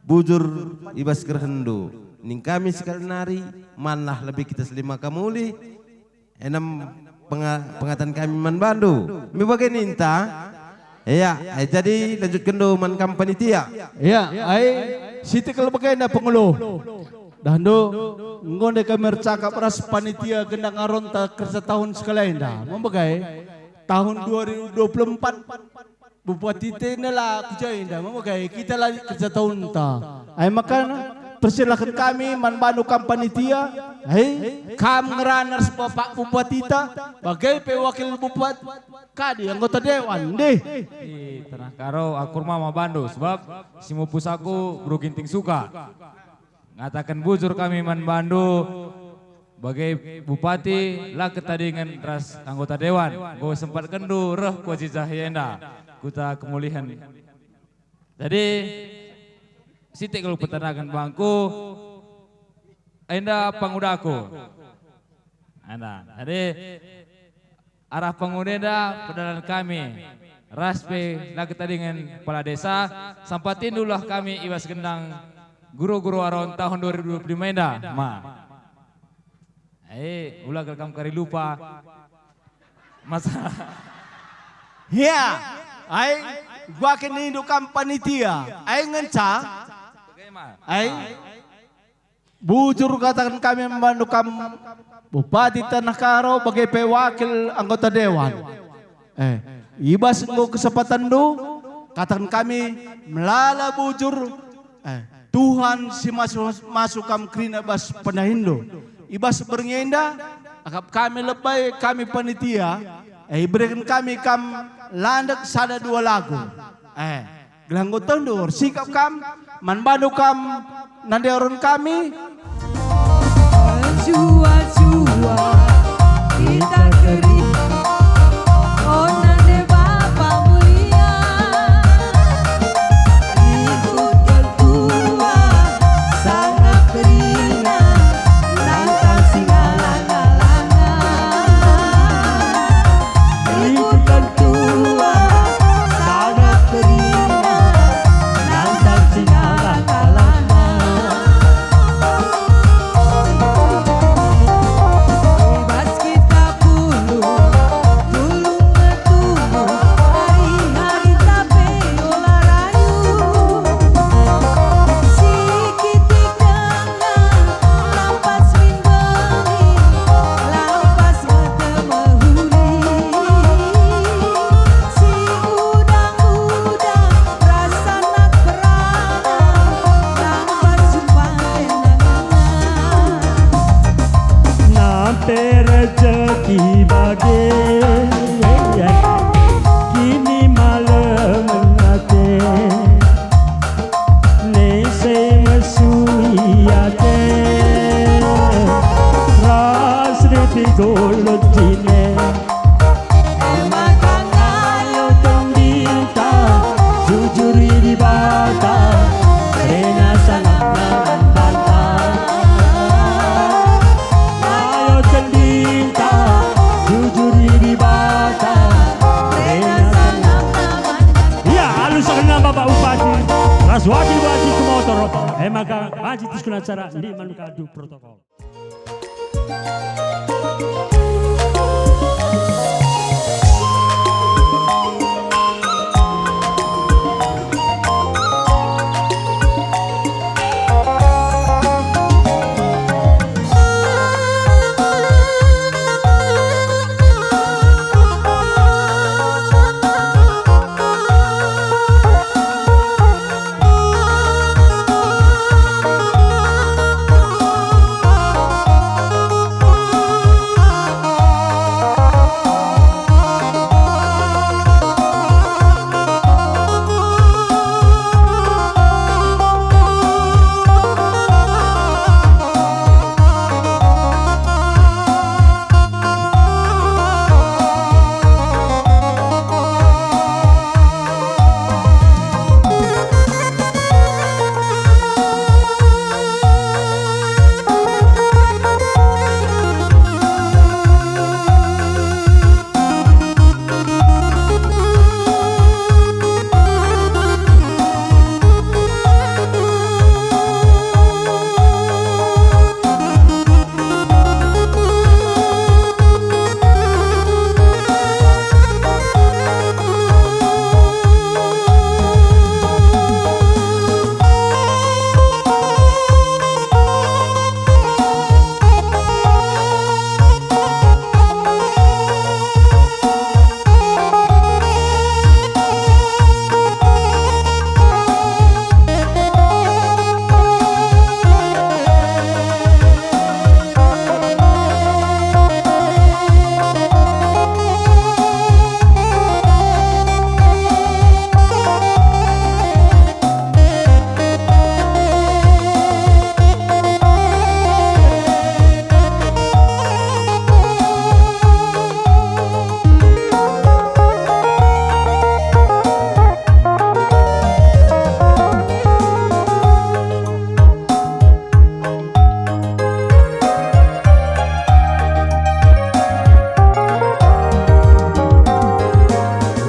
bujur i bas kerehenndu, ning kami sekali nari, manlah lebih kita selima kamuli, enem penga-, pengatan kami man bandu. Mi bage ninta? Iya, eh, jadi lanjutkenndu man kam panitia. Iya, ai, sitik kal bagenda pengulu. Dahndu, enggo ndai kami ercakap ras panitia gendang aronta kerja tahun sekali enda. Memegai tahun dua ribu dua puluh empat, Bupati tena la ku jenda, memegai kita la kerja tahunta. Ai maka persilaken kami man bandu kam panitia. Ai, kam ngerana ras Bapak Bupatita, bage pe wakil bupat-, kadi anggota dewan, ndeh. Ih, tenah karo, aku ermama bandu, sebab si mupus aku beru Ginting Suka. Ngataken bujur kami man bandu, bage bupati la ketadingen ras anggota dewan, enggo sempatkenndu reh ku aji jahe enda, kuta kemulihen. Jadi, sitik kal peterangken bangku, enda pangudaku. Enda. Jadi, arah pengudenda pedalan kami, ras pe la ketadingen kepala desa, sampatindulah kami i bas gendang guru-guru aron tahun dua ribu dua puluh lima enda, ma. Eh, ula kal kam kari lupa. Masa. Ya, ai, gua kin nindu kam panitia, ai ngenca. Bagaimana? Ai. Bujur kataken kami man bandu kam Bupati Tanah Karo bage pe wakil anggota dewan. Eh, i bas enggo kesempatenndu, kataken kami melala bujur, eh, Tuhan si masu-, masu kam kerina bas pendahinndu. I bas berngi enda, akap kami lebe kami panitia, eh, ibereken kami kam landek sada dua lagu. Eh, gelah enggo tentu ersikap kam, man bandu kam nande aron kami. Jua-jua kita keri, oh nande Bapa mulia, ikut ketua sangat beringat tentang singalang-alangan. Ikut ketua sangat beringat tentang singalang-alangan. Joachim Baji ku motor, e maka Baji terus kena cara ndi man kadu protokol.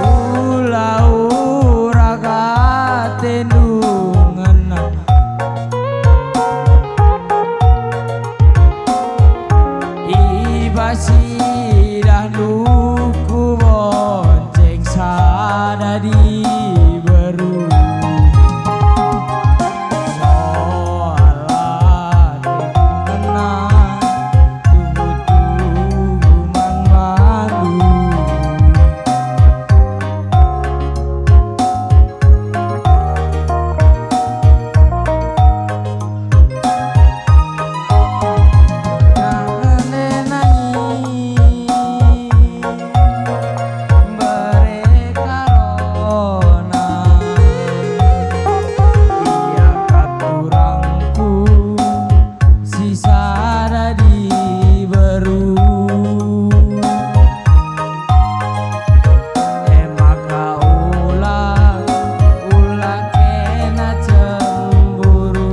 Ula ura katendu ngena. I bas idahndu kubonceng sada diberu. Soal ate ngena tuhu-tuhu man bandu. Mbere karona ia kap turangku si sada diberu. E maka ula, ula kena cemburu.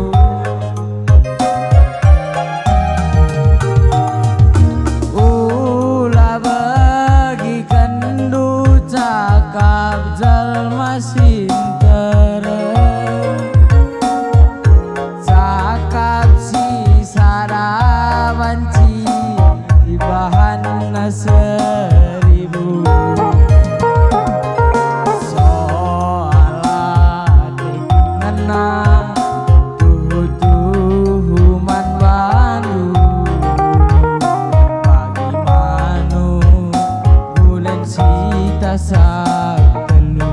Ula begikenndu cakap jelma si nterem. Cakap si sada banci ibahanna seribu. Soal ate ngena tuhu-tuhu man bandu. Bagi manuk bulen si tasak telu.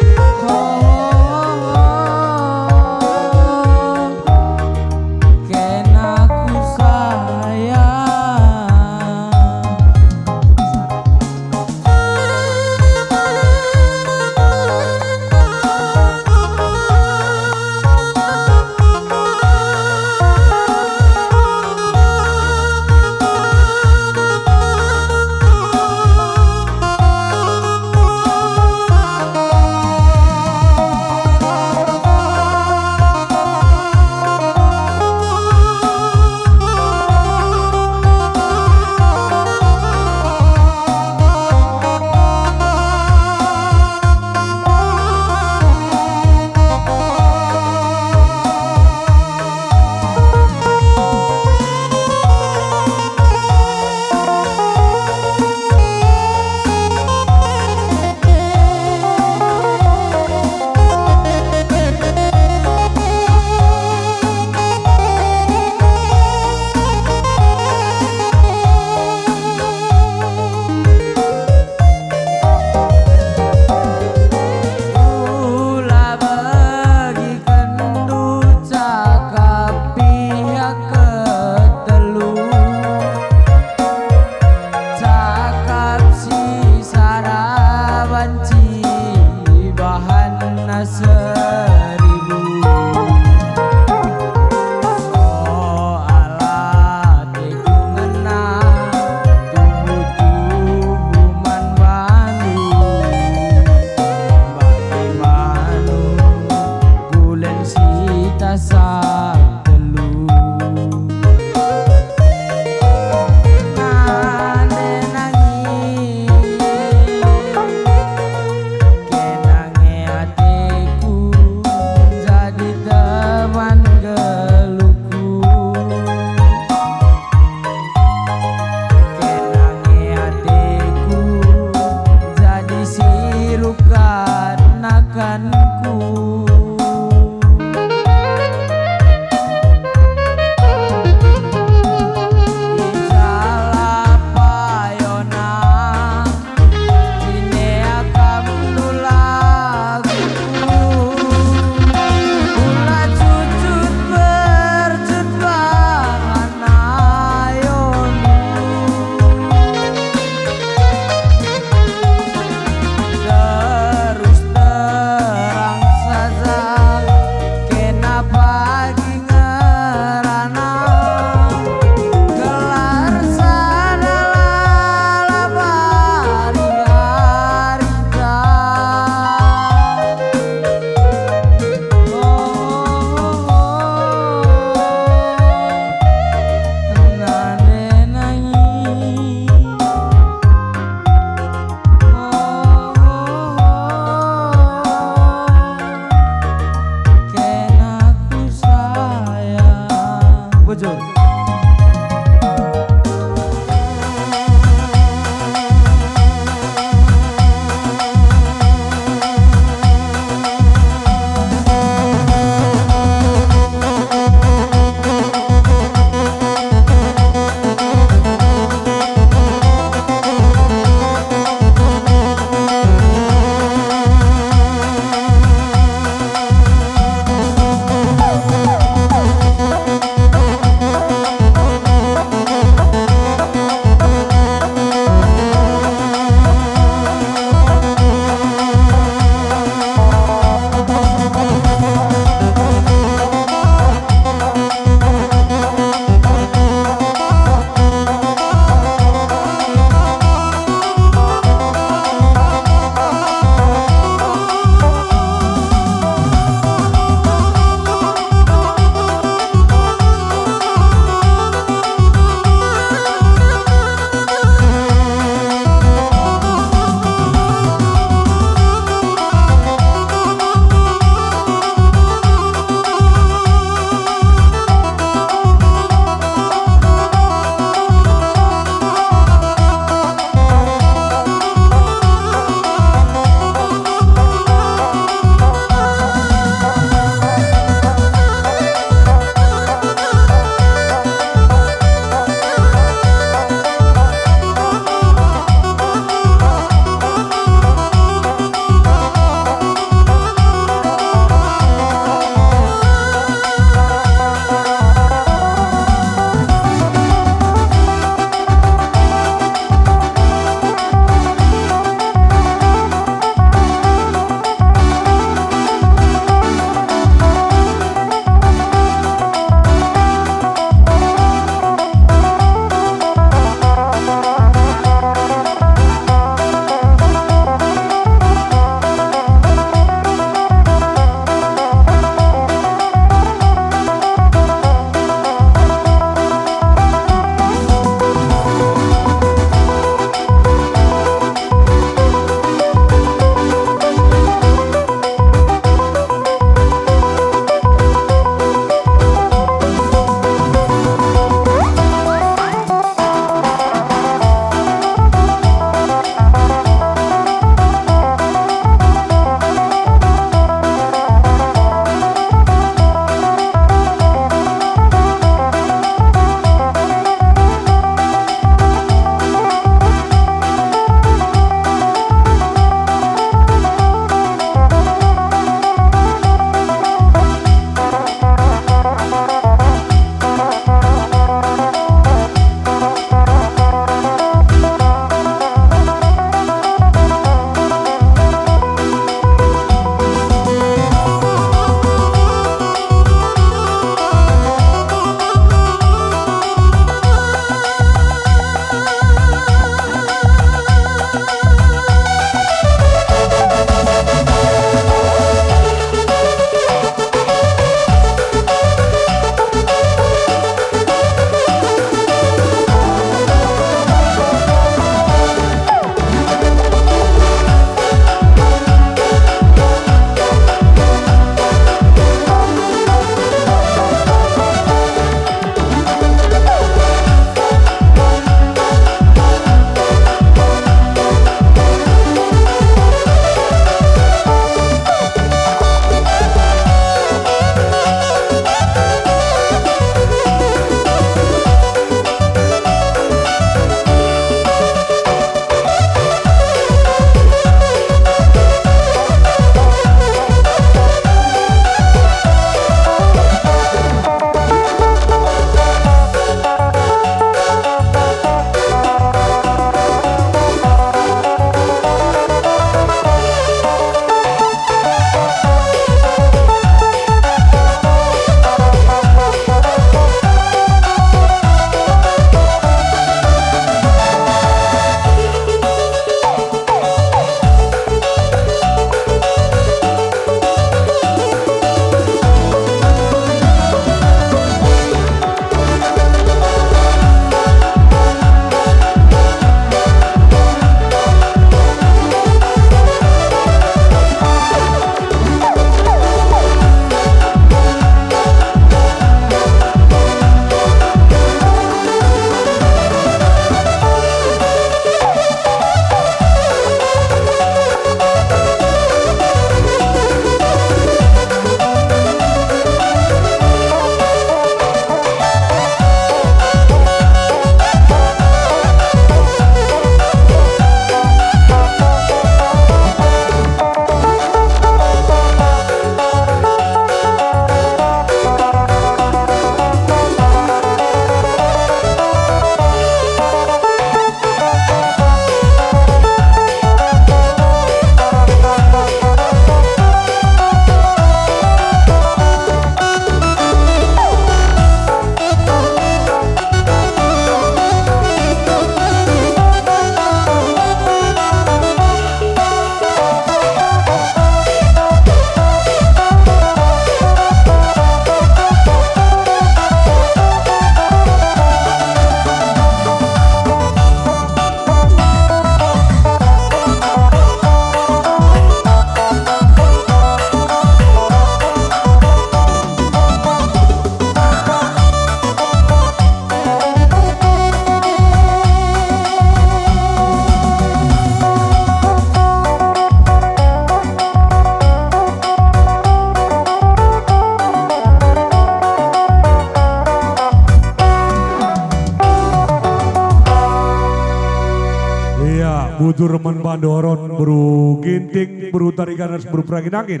Bujur man bandu Aron, beru Ginting, beru Tariganas, beru Perangin Angin.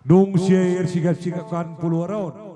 Dung si e ersigap-sigapken pulu Aron.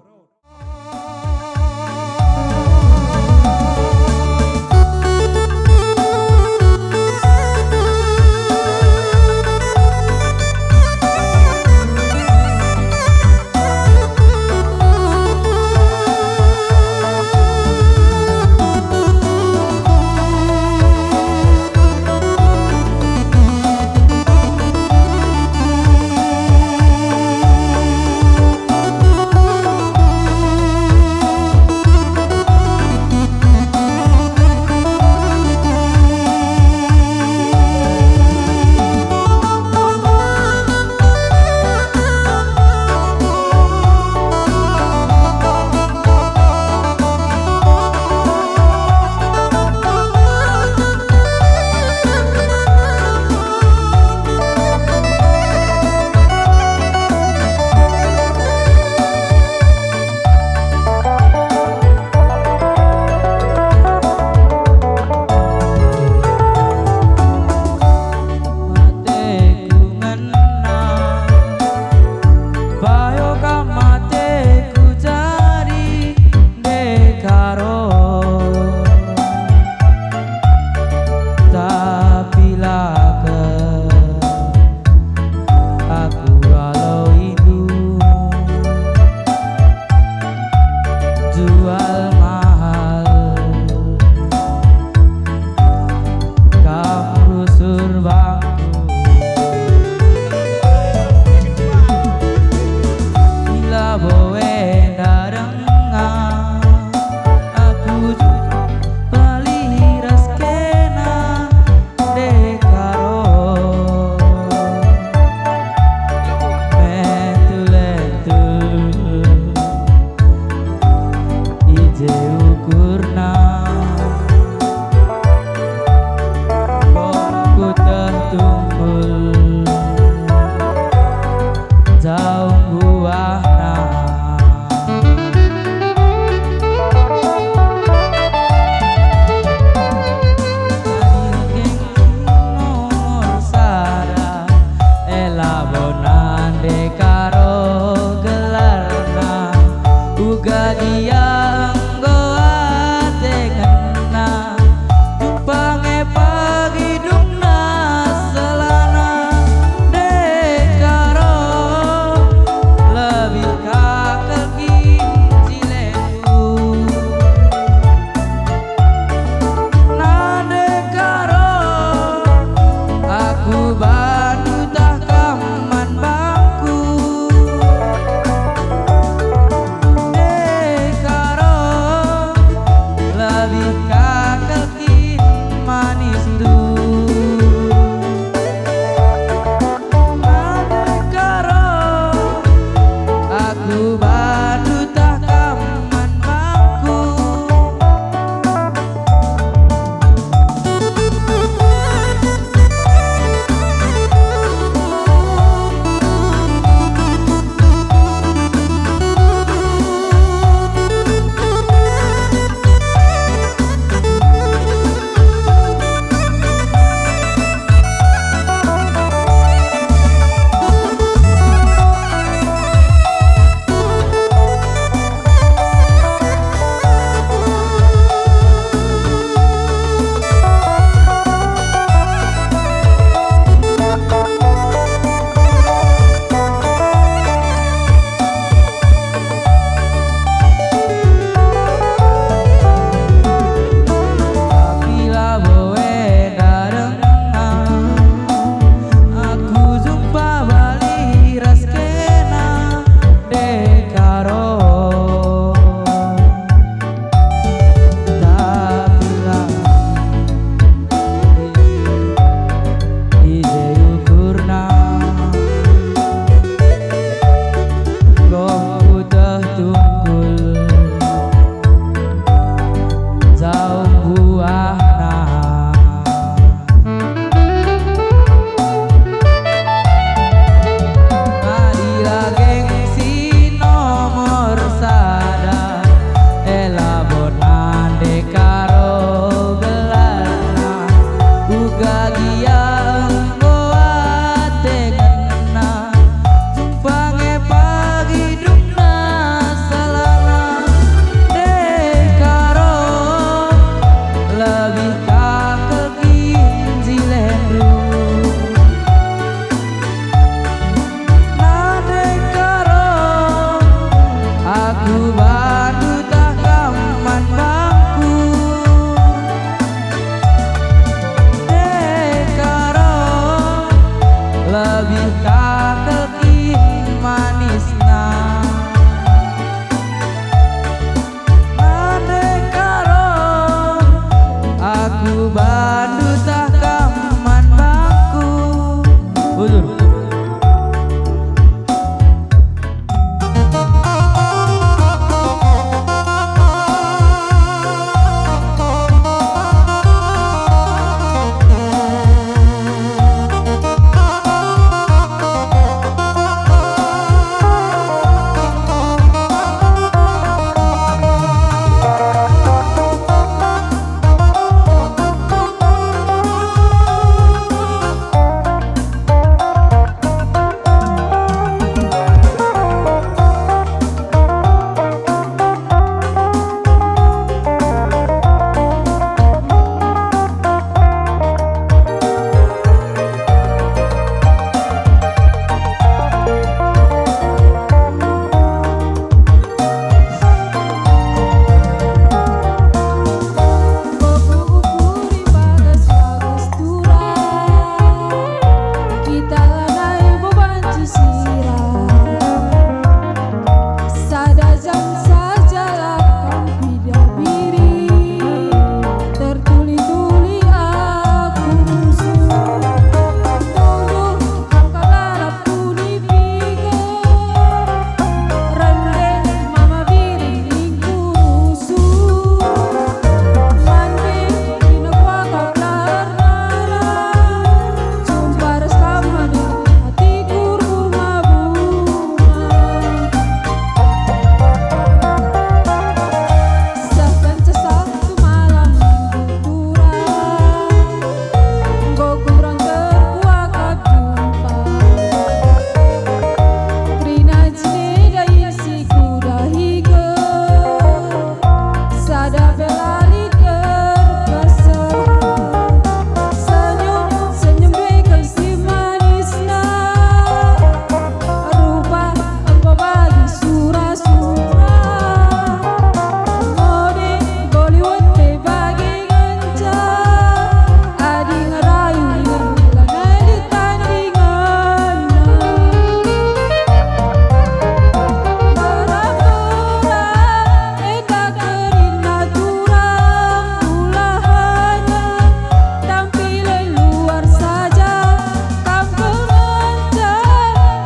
Bandu tah kam man bangku. Bujur. Kita lanai bo banci sira. Sada jam saja lakam pidabiri, tertuli-tuli aku rusuh. Tunggu angka lalap kunipiken, rende mama biri ningku rusuh. Mande ina kuakap lar nara, jumpa ras kam mande atiku erbunga-bunga. Seh kenca Sabtu malam minggu turang, enggo kurang terkuakap jumpa. Kerina jine dahin si kudahiken, sada pe la lit erkesan. Senyum, senyum pe kal si manisna, rupa enggo bagi sura-sura. Mode enggo liwet pe bage ngenca, adi ngerayu ningen lanai lit tandingenna. Murah-murah enda kerina turang, ulahannya tampilen luar saja. Kam kal ngenca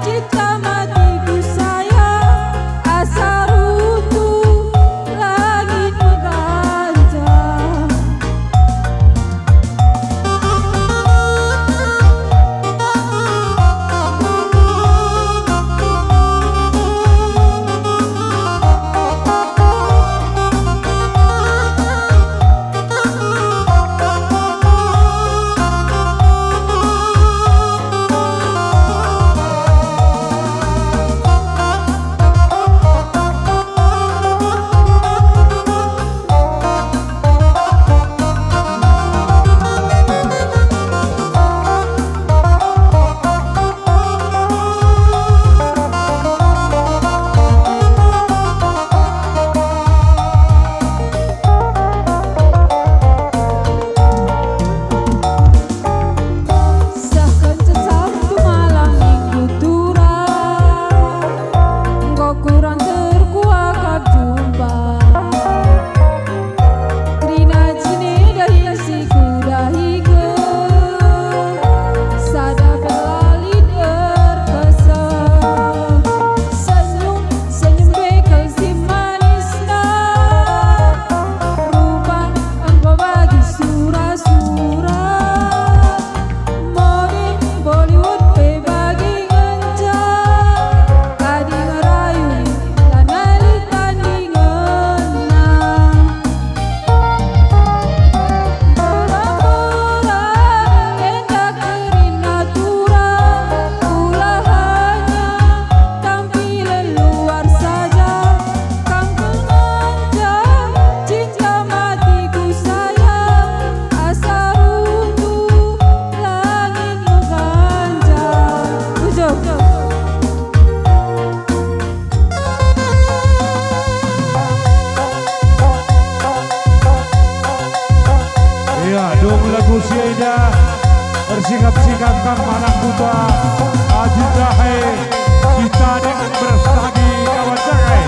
cinta matiku sayang, asa runtuh langit meganjang. Seh kenca Sabtu malam minggu turang, enggo kurang terkuah kap jumpa. Kerina jine dahin si kudahiken, sada pe la lit erkesan. Senyum, senyum pe kal si manisna, rupa enggo bagi sura-sura. Mode bo liwet pe bage ngenca, adi ngerayu lanai lit tandingenna. Murah-murah enda kerina turang, ulahannya tampilen luar saja. Kam kal ngenca cinta matiku sayang, asa runtuh langit meganjang. Ujo. Iya, dung lagu si enda ersikap-sikap kang anak kuta Ajin Jahe, kita dengan berestagi kawan jahe.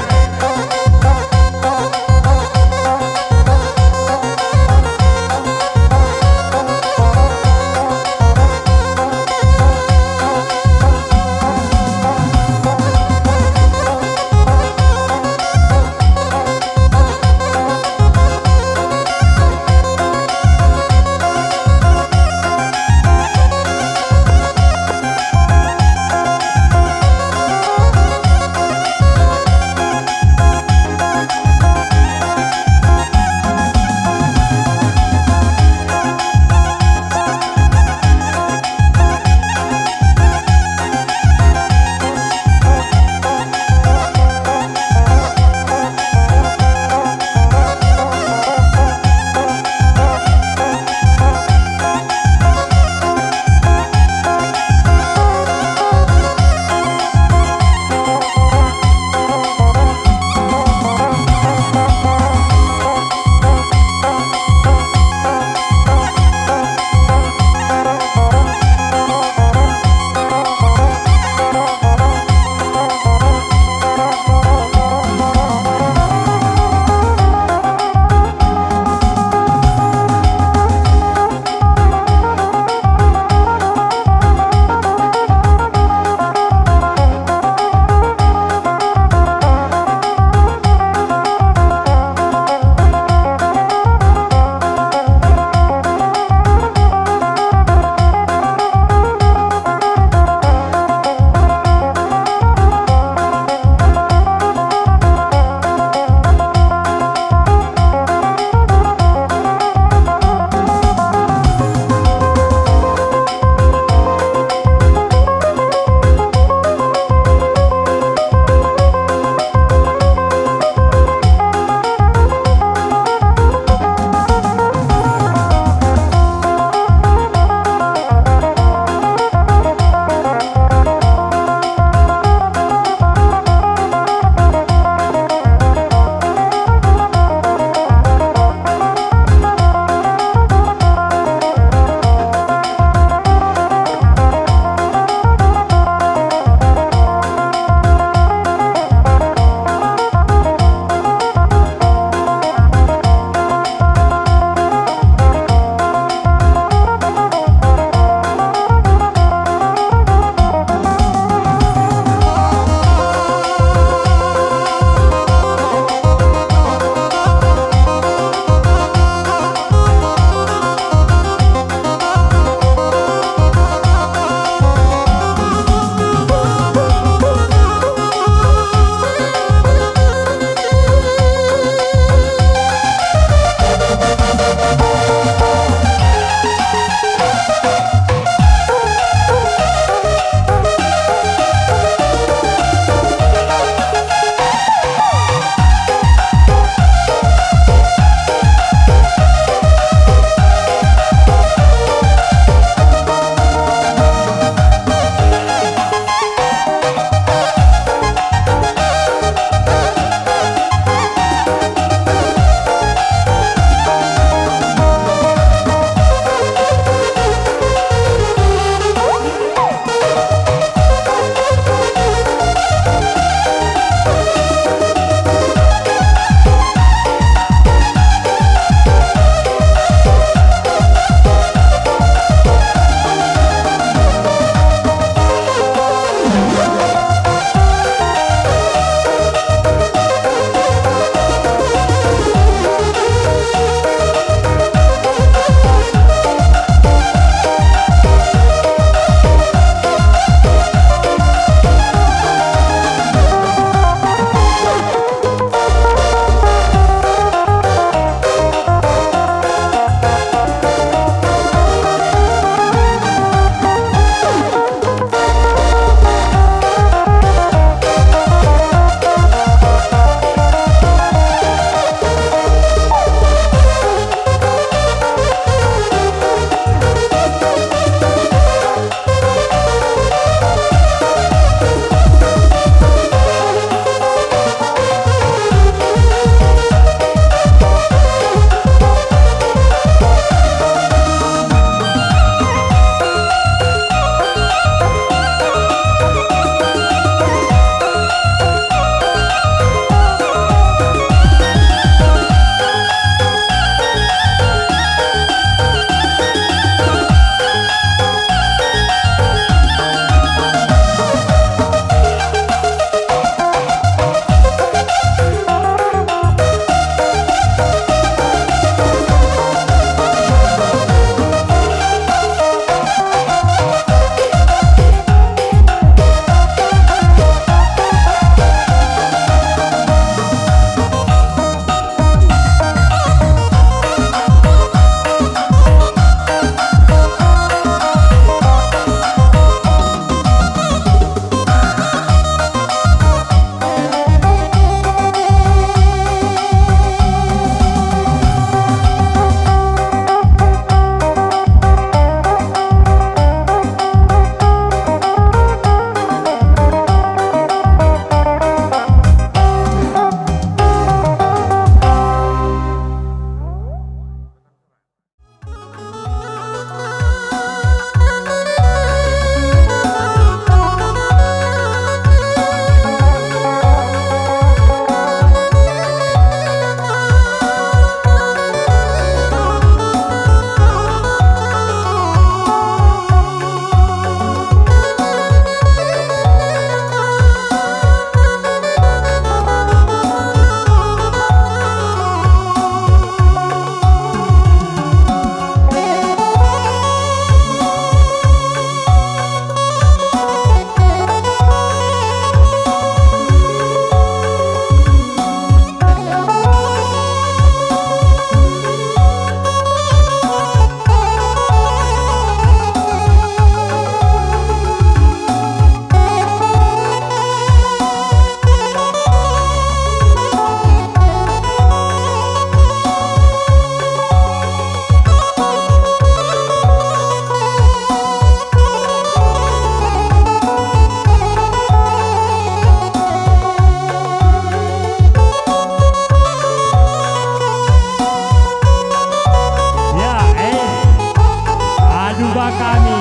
kami.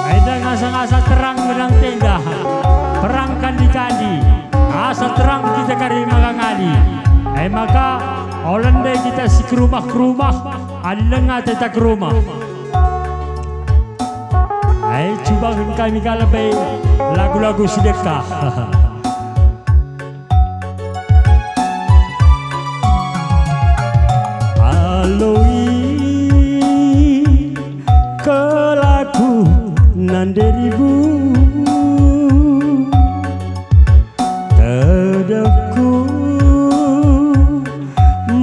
Enda ngasa-ngasa terang gedang tenda, perang kandi-kandi, asa terang kita kari maka ngali. E maka, ola ndai kita si kerumah-kerumah, adi langa teta kerumah. Ai cubaken kami ka lebe lagu-lagu si dekah. Aloi kelaku nanderibu, tedehku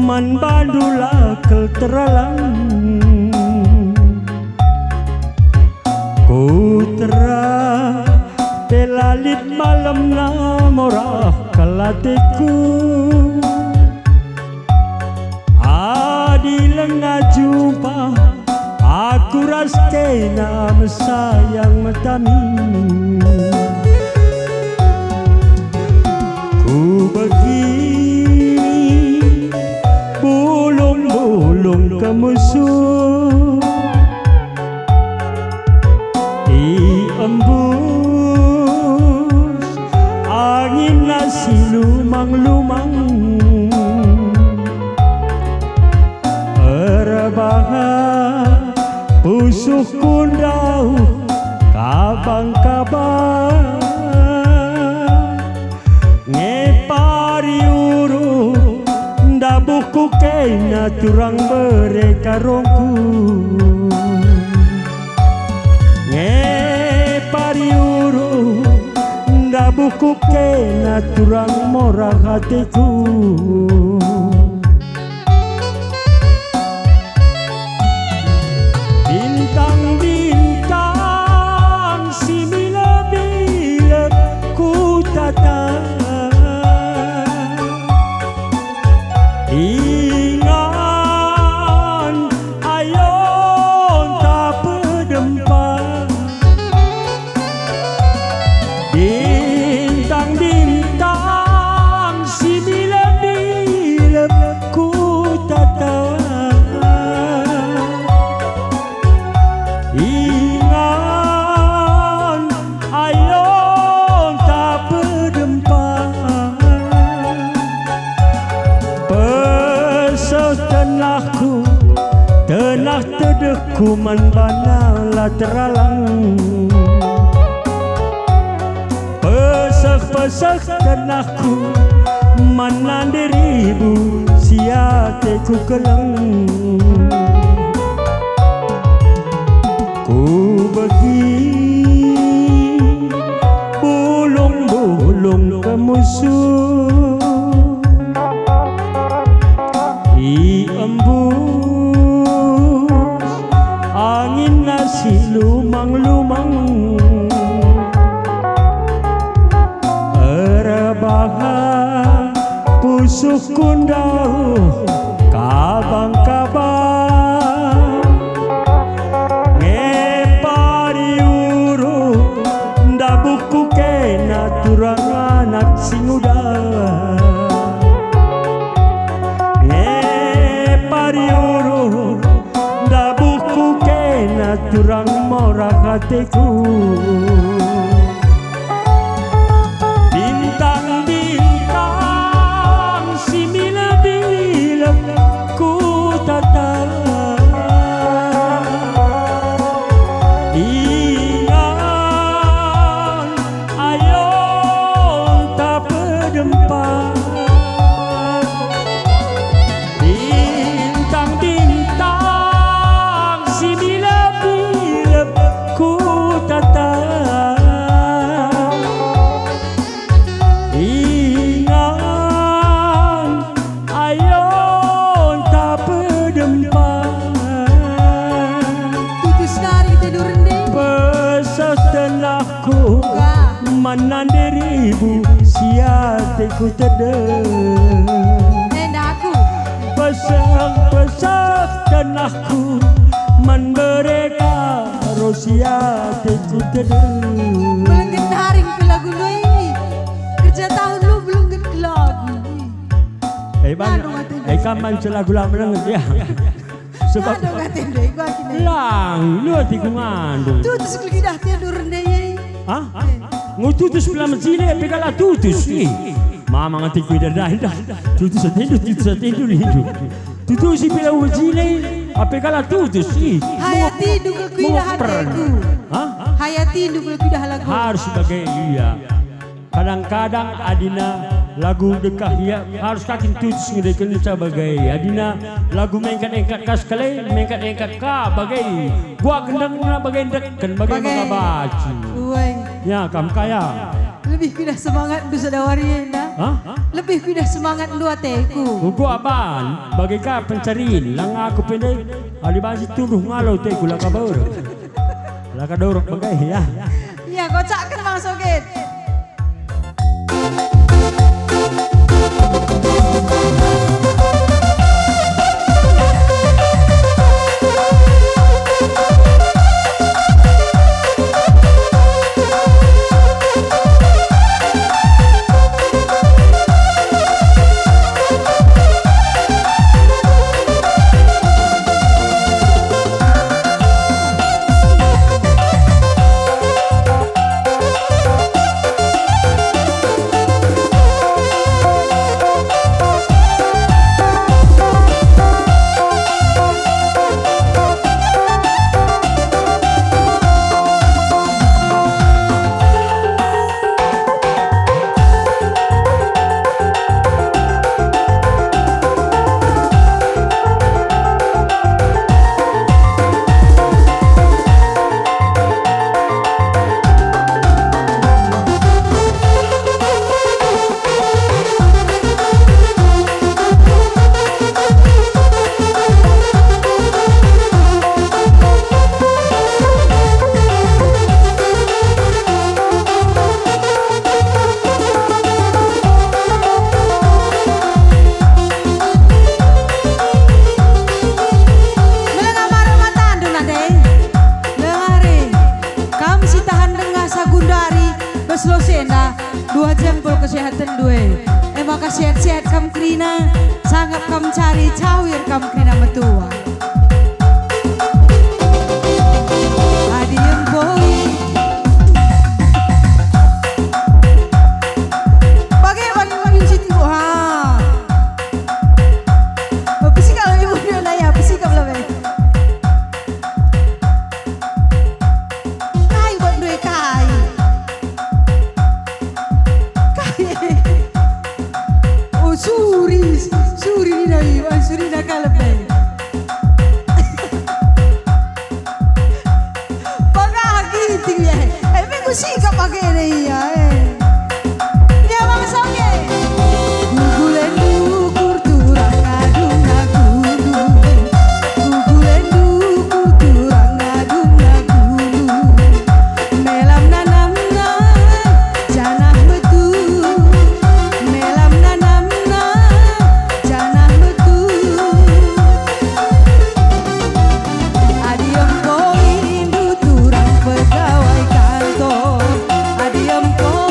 man bandu la kel teralang. Kutera pe la lit malemna morah kal ateku. Adi langa jumpa aku ras kena mesayang metamu. Kubegi bulung-bulung kemusuh, iembus angin si lumang-lumang. Erbahan pusuhku ndauh kabang-kabang. Ngepari uruh ndabuhku kena turang bere karongku. Ngepari uruh ndabuhku kena turang morah ateku. Bintang-bintang si milep-milep kutata. Ingan ayo ntah pedempa. Bintang-bintang si milep-milep kutata. Ingan ayo ntah pedempa. Peseh tenahku, tenah tedehku man bana la teralang. Peseh-peseh tenahku man nanderibu si ateku keleng. Kubegi bulung-bulung kemusuh, iembus angin si lumang-lumang. Erbahan pusuhku ndauh kabang-kabang. Ngepari uruh ndabuhku kena turang anak si nguda. Ngepari uruh ndabuhku kena turang morah ateku. Bintang-bintang si milep-milep kutata. Ingan ayo ntah pedempa. Bintang-bintang si milep-milep kutata. Ingan ayo ntah pedempa. Tutus nari tedu rende. Peseh tenahku. Uga. Man nanderibu si ateku tedeh. Enda aku. Peseh-peseh tenahku man bere karo si ateku tedeh. Belenggen haring pe lagu ndai. Kerja tahun lu belenggen ke lagu. Eh, bang, Ngandung ate eh, kan man lagu la belenggen, ya. Sebab ngandung ate ndai, gua gini. Lah, Lu ateku ngandung. Tutus kal kuidah atendu rende e. Hah? Ngu tutus pela mejile pe kala tutus. Ih, mamang ateku kuidah dah. Tutus atendu, tutus atendu nindu. Tutusi pela mejile, ape kala tutus. Ih, hai atendu kal kuidah ateku. Hah? Hai atendu kal kuidah lagu. Harus bage ia. Kadang-kadang adina lagu dekah ia harus kakin tutus ngendekenca bage. Adina lagu mengkat-engkat kas kale, mengkat-engkat ka bage. Gua gendengna bage ndekken bage. Bage. Maka baci. Uai. Ya, kam kaya. Lebih kuidah semangatndu sada wari enda. Hah? Lebih kuidah semangatndu ateku. Uku aban, bage ka pencarin, lang aku pendek, ali banci tunduh ngalo ateku la kabar. La kadorok bage, ya. Iya, kocakken Bang Sogit. Melenga mare matandu nande. Lengari, kam si tahan denga sagundari, bas losenda, dua jempol kesehatenndu e. E maka sehat-sehat kam kerina, sangap kam cari cawir kam kerina metua. Adi empoi. Bage bagi bagi situ, ha. Besi kalau ibu dia naya, besi kalau lebih. Kai buat duit kai? Kai? Oh, suri, suri ni nai, wan suri na kalep nai. Bagah ginting ya. Eh, minggu sikap pakai ni ya, eh. Ya, Bang Song, ya. Gugulendu kurturang ngadung-ngadung. Gugulendu kurturang ngadung-ngadung. Melam nanamna janah metu. Melam nanamna janah metu. Adi engko inindu turang pegawai kantor. Adi engko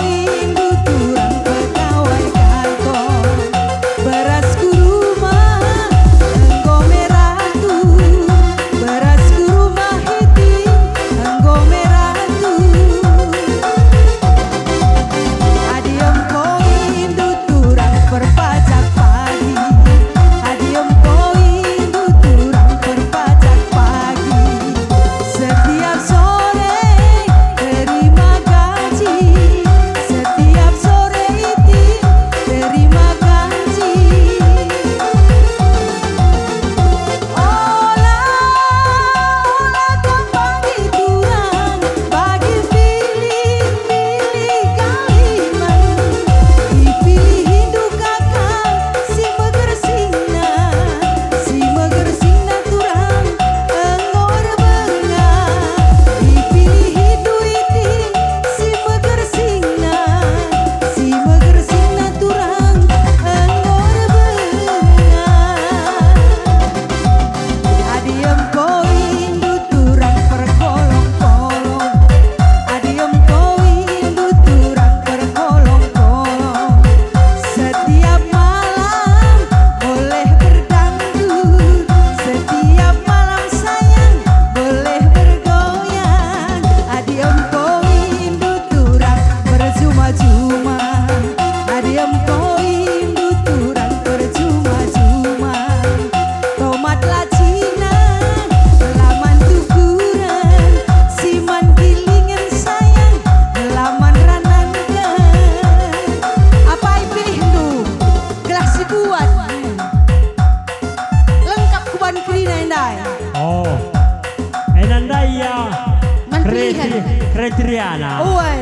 Kreti-, krihen. Kriteriana. Uai.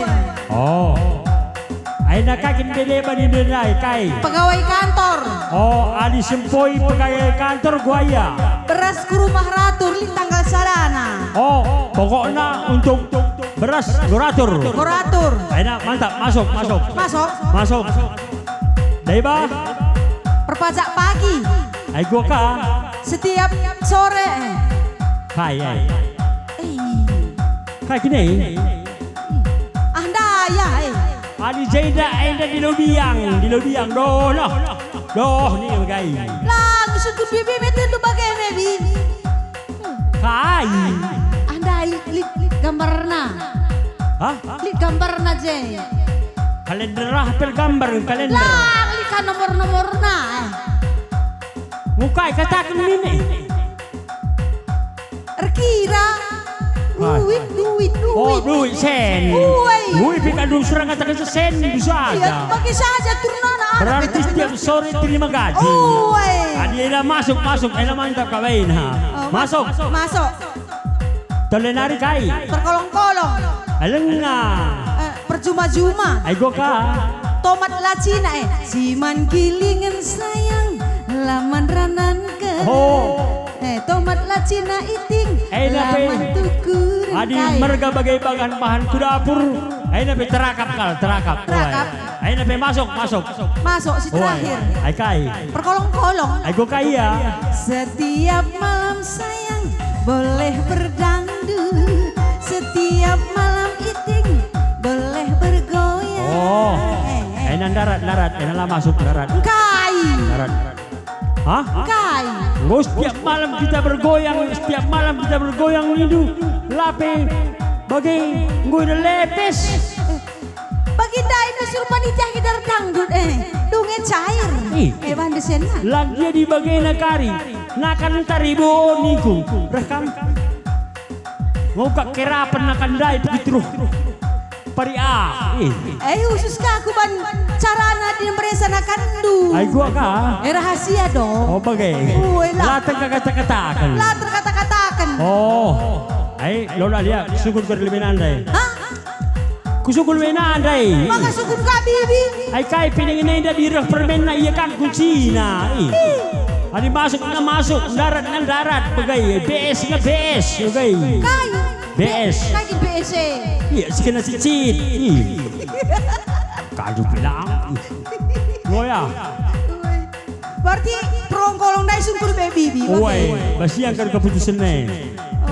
Oh. Aina kai kin bebe bani ndai kai? Pegawai kantor. Oh, adi sempoi pegawai kantor gua ia. Beras ku rumah ratur lit tanggal sadana. Oh, pokokna untuk beras gua ratur. Gua ratur. Aina mantap, masuk, masuk. Masuk. Masuk. Dai bah. Perpajak pagi. Ai gua ka. Setiap sore. Kai, ai. Eh. Kai kine? Ah, ndai, eh. Adi jenda enda di Lobiang, di Lobiang, doh, noh. Doh, ni megai. Lang, sungkun bibi metendu bage me, Bi. Kai? Ah, ndai, lit, lit gambarna. Hah? Lit gambarna je. Kalender ah, pel gambar kalender. Lang, lit ka nomor-nomorna, eh. Ngukai kataken mine. Erkira. Hai. Duit, duit, duit. Oh, duit sen. Uai. Duit pe kandung serang kataken sen bisa aja. Iya, bagi saja turun anak-anak. Berarti setiap sore terima gaji. Uai. Adi ela masuk, masuk, ela mantap kabain, ha. Oh, masuk. Masuk. Tole nari kai? Terkolong-kolong. Alenga. Eh, perjuma-juma. Ai gua ka. Tomat lacina, eh. Siman kilingen sayang, laman ranan ke. Oh. Eh, tomat lacina iting, eh, laman tukur. Adi kai? Merga bage bahan-bahan ku dapur, aina pe terakap kal, terakap. Terakap. Uai. Aina pe masuk, masuk. Masuk si terakhir. Ai kai. Perkolong-kolong. Ai gua kai ya. Setiap malam sayang boleh berdangdut. Setiap malam iting boleh bergoyang. Oh. Eh, eh. Aina ndarat, ndarat. Aina la masuk ndarat. Kai. Ndarat. Hah? Kai. Enggo setiap malam kita bergoyang, setiap malam kita bergoyang nindu. Lape bage enggo lepes. Bagi ndai nusur panitia kita erdangdut, eh, dunge cair. Ih. Eh, bande senang. Lagi di bagena kari, nakan tari bo ningku. Reh kam. Ngukak kerapen nakan ndai begitu ruh. Pari ah. Ih. Eh, khusus ka aku ban carana di meresa nakanndu. Ai gua ka. Eh, rahasia dong. Oh, bage. Uela. La terkata-kataken. La terkata-kataken. Oh. Ai, lola lia, sukun ku lebe nandai. Hah? Kusukun lebe nandai. Maka sukun ka bibi. Ai kai pining enda direh permenna ia kan kuncina. Ih. Adi masuk na masuk, ndarat na ndarat, begai, B S na B S, begai. Kai? B S. Kai B S e? Iya, si kena cicit. Ih. Kadu bilang. Lo ya. Berarti perkolong-kolong ndai sungkur be bibi, bage. Oi, basian kan keputusen e.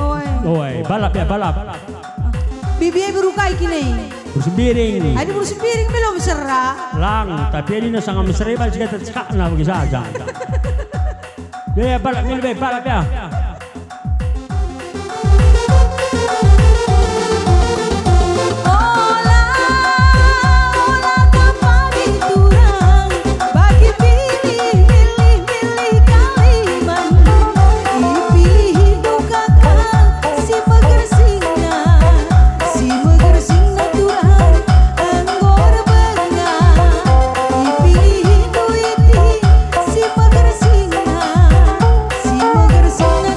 Oi. Oi, balap ya, balap. Bibi e beru kai kine? Beru Sembiring. Adi beru Sembiring belum mesera. Lang, tapi adi na sanga mesera bal cekak cekakna bagi saja. Ya, ya, balap ya, lebih balap ya. Ola, ola kepadi turang, bagi pilih, milih, milih kaliman. Ipilihndu kakak si megersingna, si megersingna turang enggo erbenga. Ipilihndu iting si megersingna, si megersingna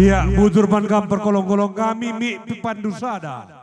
Ya, bujur man kam perkolong-kolong kami, mik pepandu sada.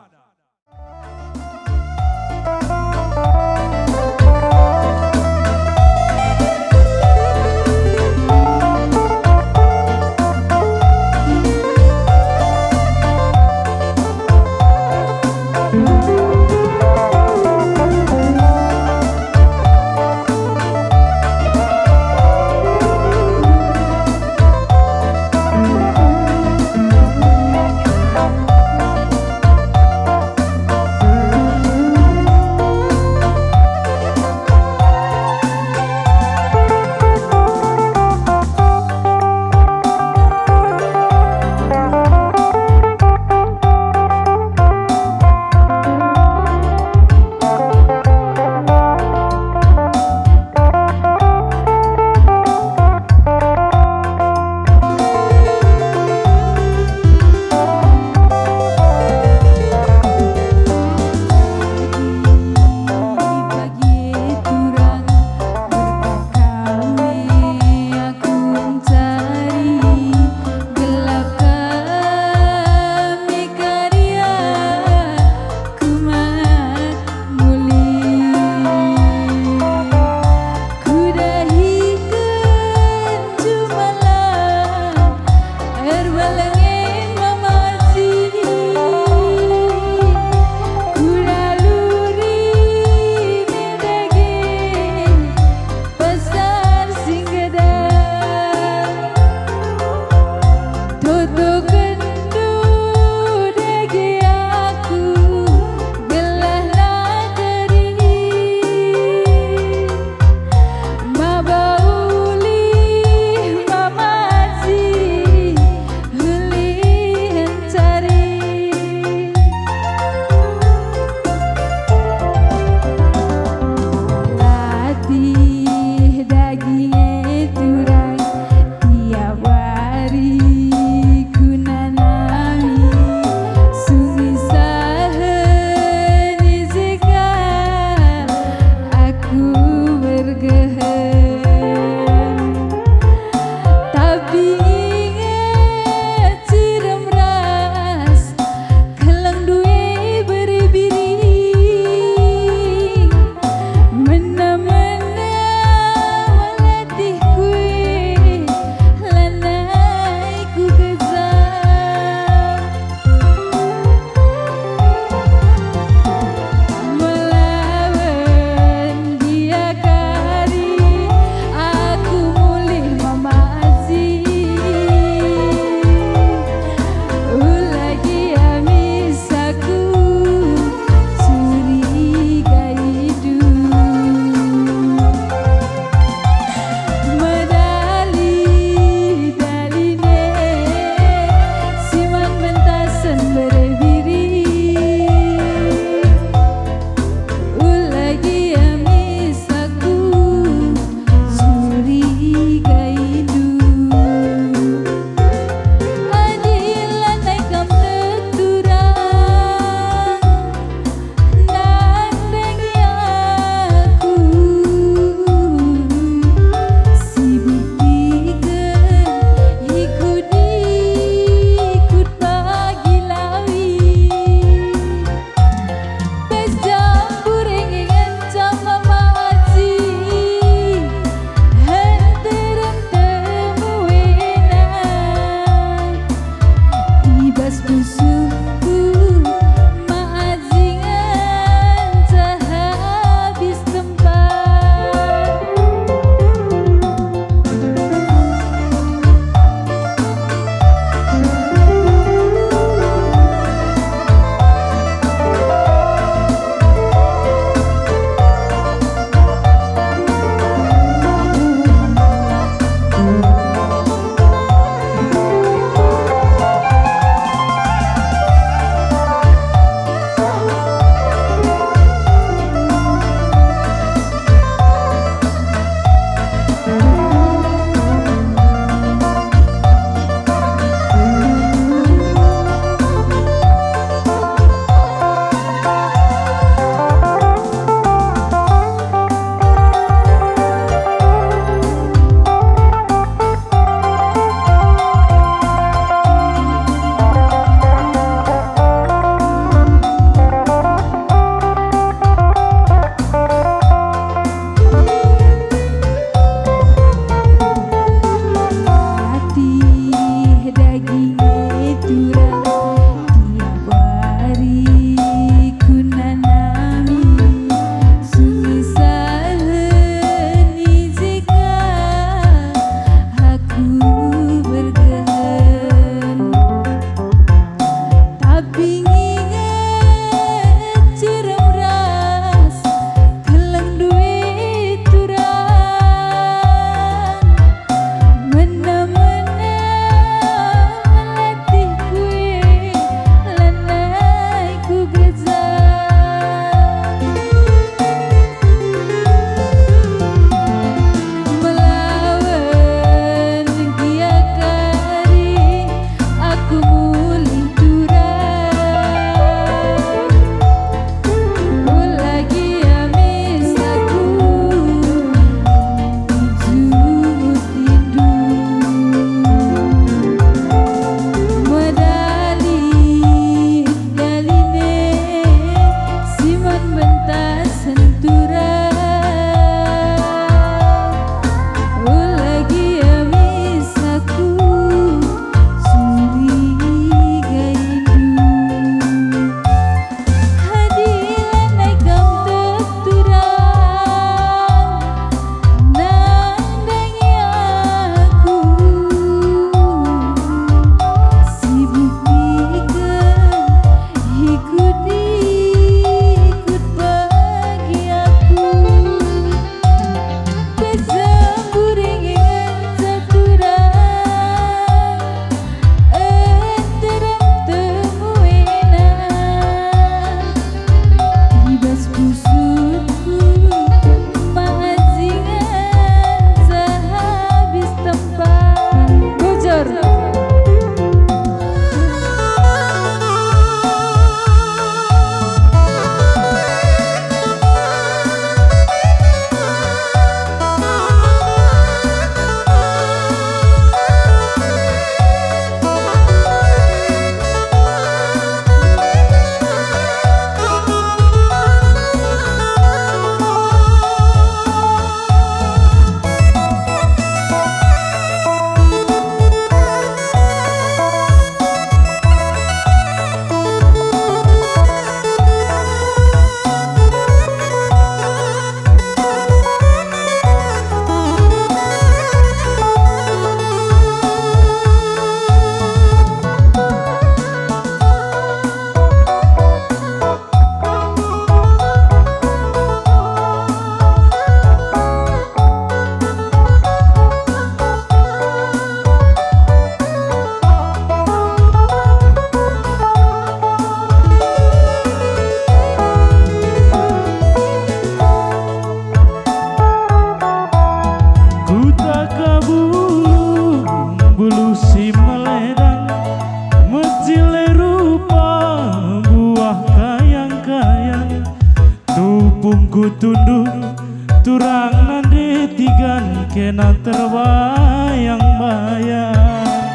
Kutunduk turang nande tigan kena terbayang-bayang.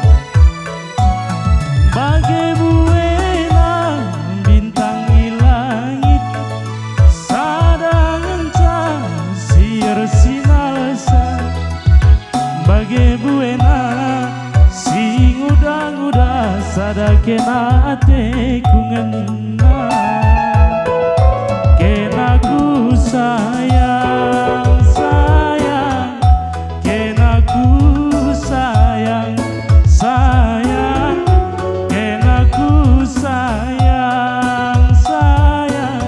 Bage buena bintang i langit, sada ngenca si ersinalsal. Bage buena si nguda-nguda, sada kena ateku ngena. Kena ku sayang, sayang, kena ku sayang, sayang, kena ku sayang, sayang.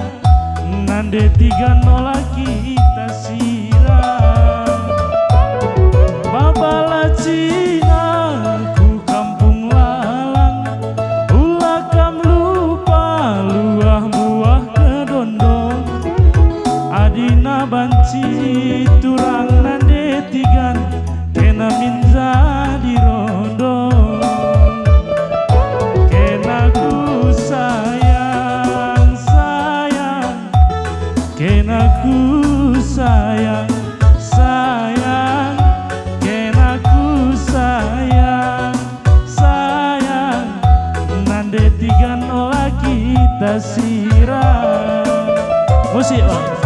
Nande tigan ola kita sirang. Baba la cina ku kampung Lalang, ula kam lupa luah buah kedondong. Adina banci turang nande tigan, kena min jadi rondong. Kena ku sayang, sayang, kena ku sayang, sayang, kena ku sayang, sayang, nande tigan ola kita sirang. Musik, Bang.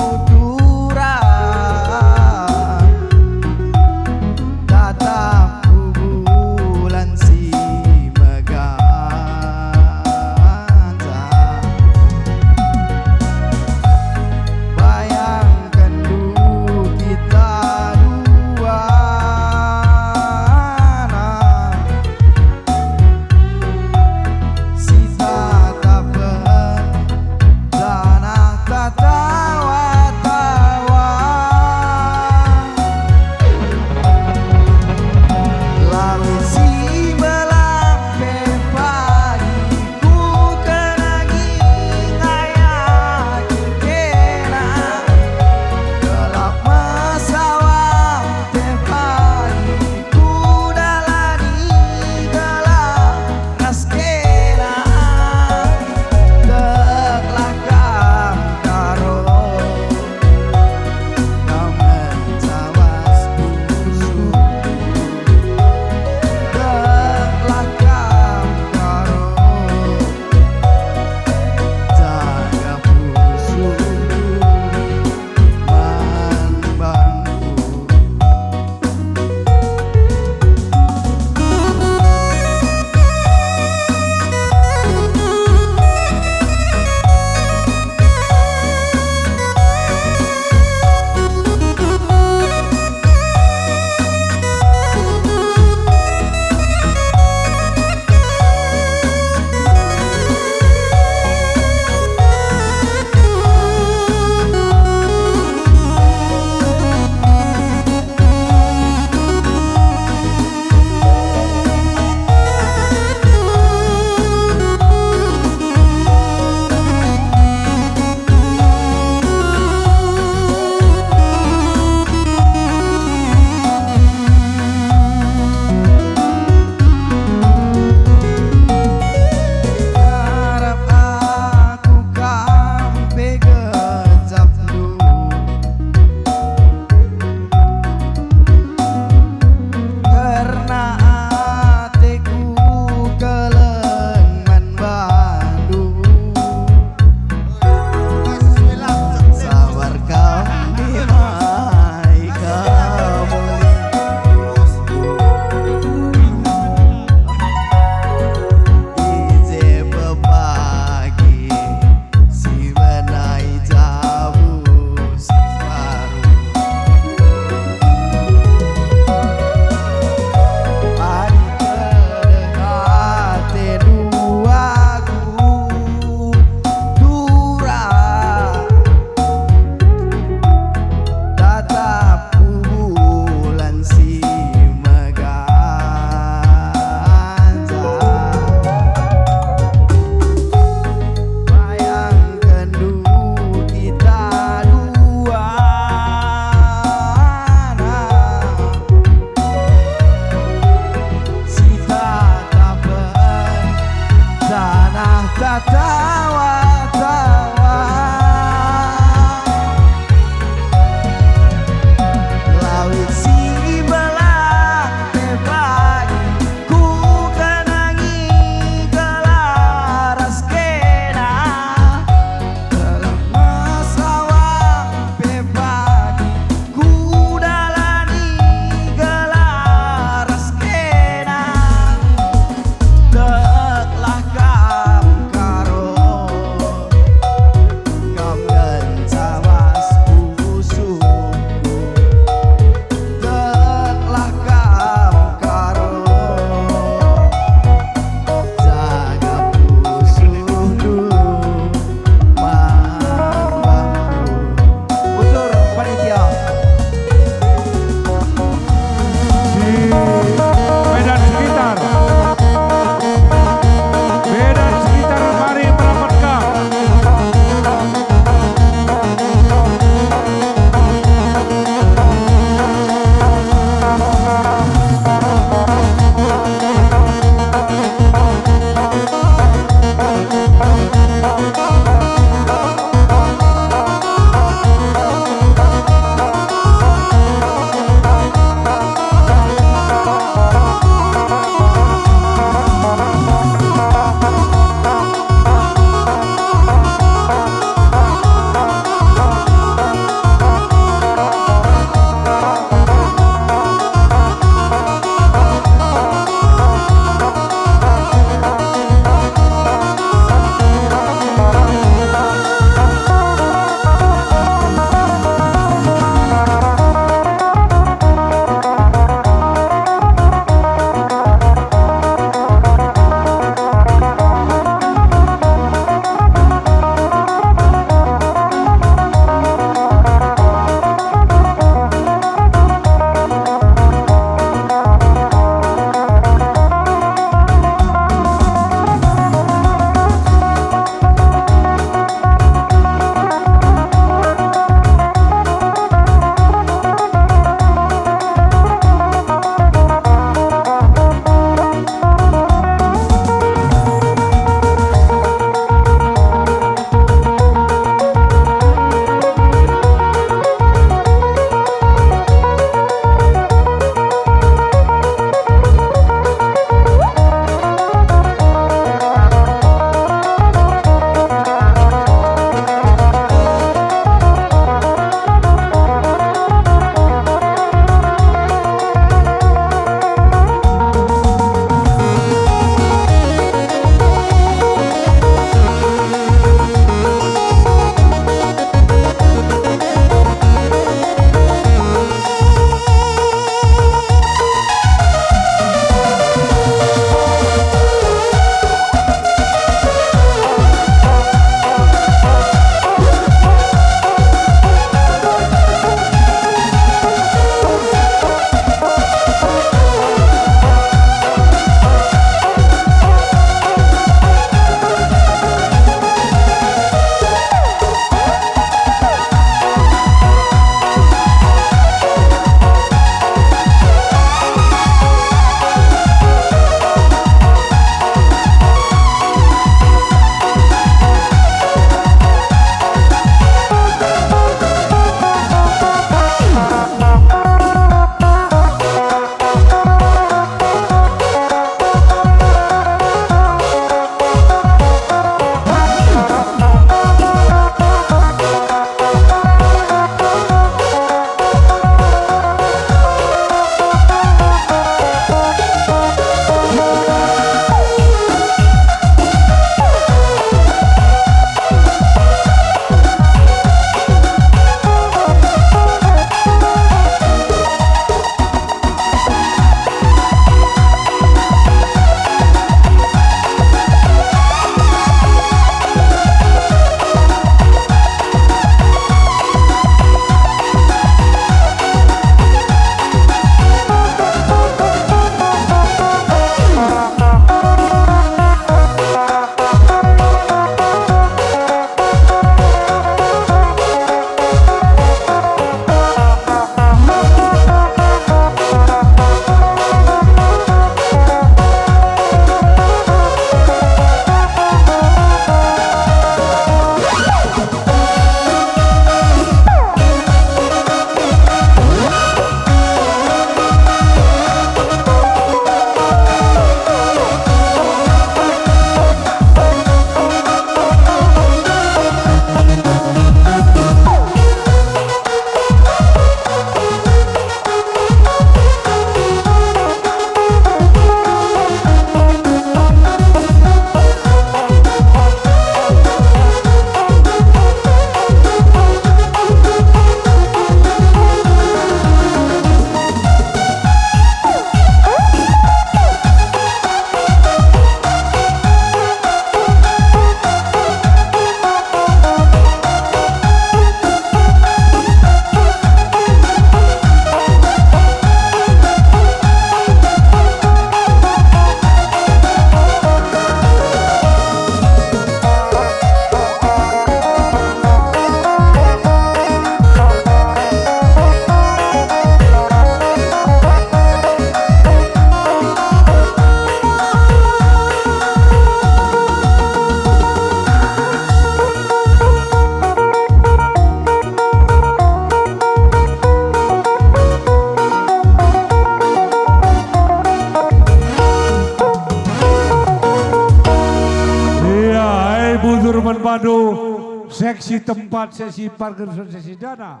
si tempat, seh si parkir, seh si dana.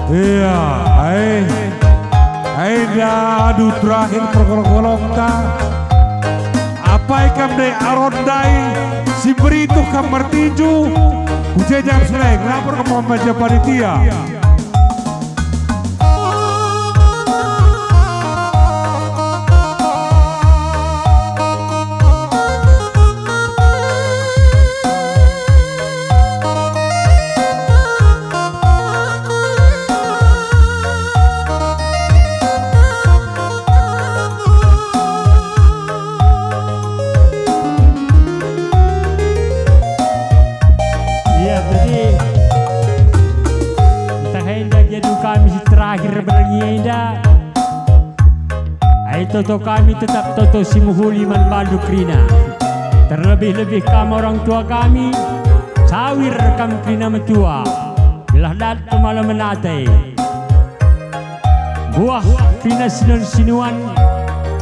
Iya, ai. Ai enda adu terakhir perkolok-kolokta. Apai kam ndai Aron ndai, si mberi tuh kam mertinju, ku jenjang selain lapor ke pemaja panitia. Iya, berarti ntah enda gia adu kami si terakhir berngi enda. Ai toto kami tetap toto si mehuli man bandu kerina. Terlebih-lebih kam orang tua kami, cawir kam kerina metua. Gelah dat pemalemen ate. Buah kerina sinuan-sinuan,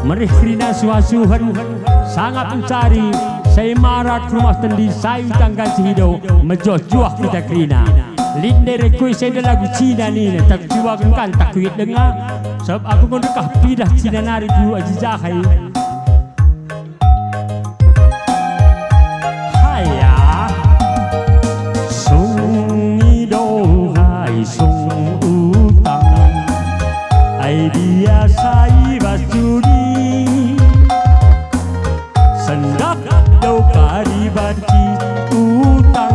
merih kerina suha-suhen, sangap mencari, sai marat rumah tendi, sai tangga si hido, mejuah-juah kita kerina. Lit ndai rekui si enda lagu Cina nina, tak cuaken kan tak kuit denga, sabap aku enggo ndekah pidah Cina nari ku Aji Jahe. Haya, sung ido hai sung utang, ai biasa i bas judi. Sendak do kari banci utang,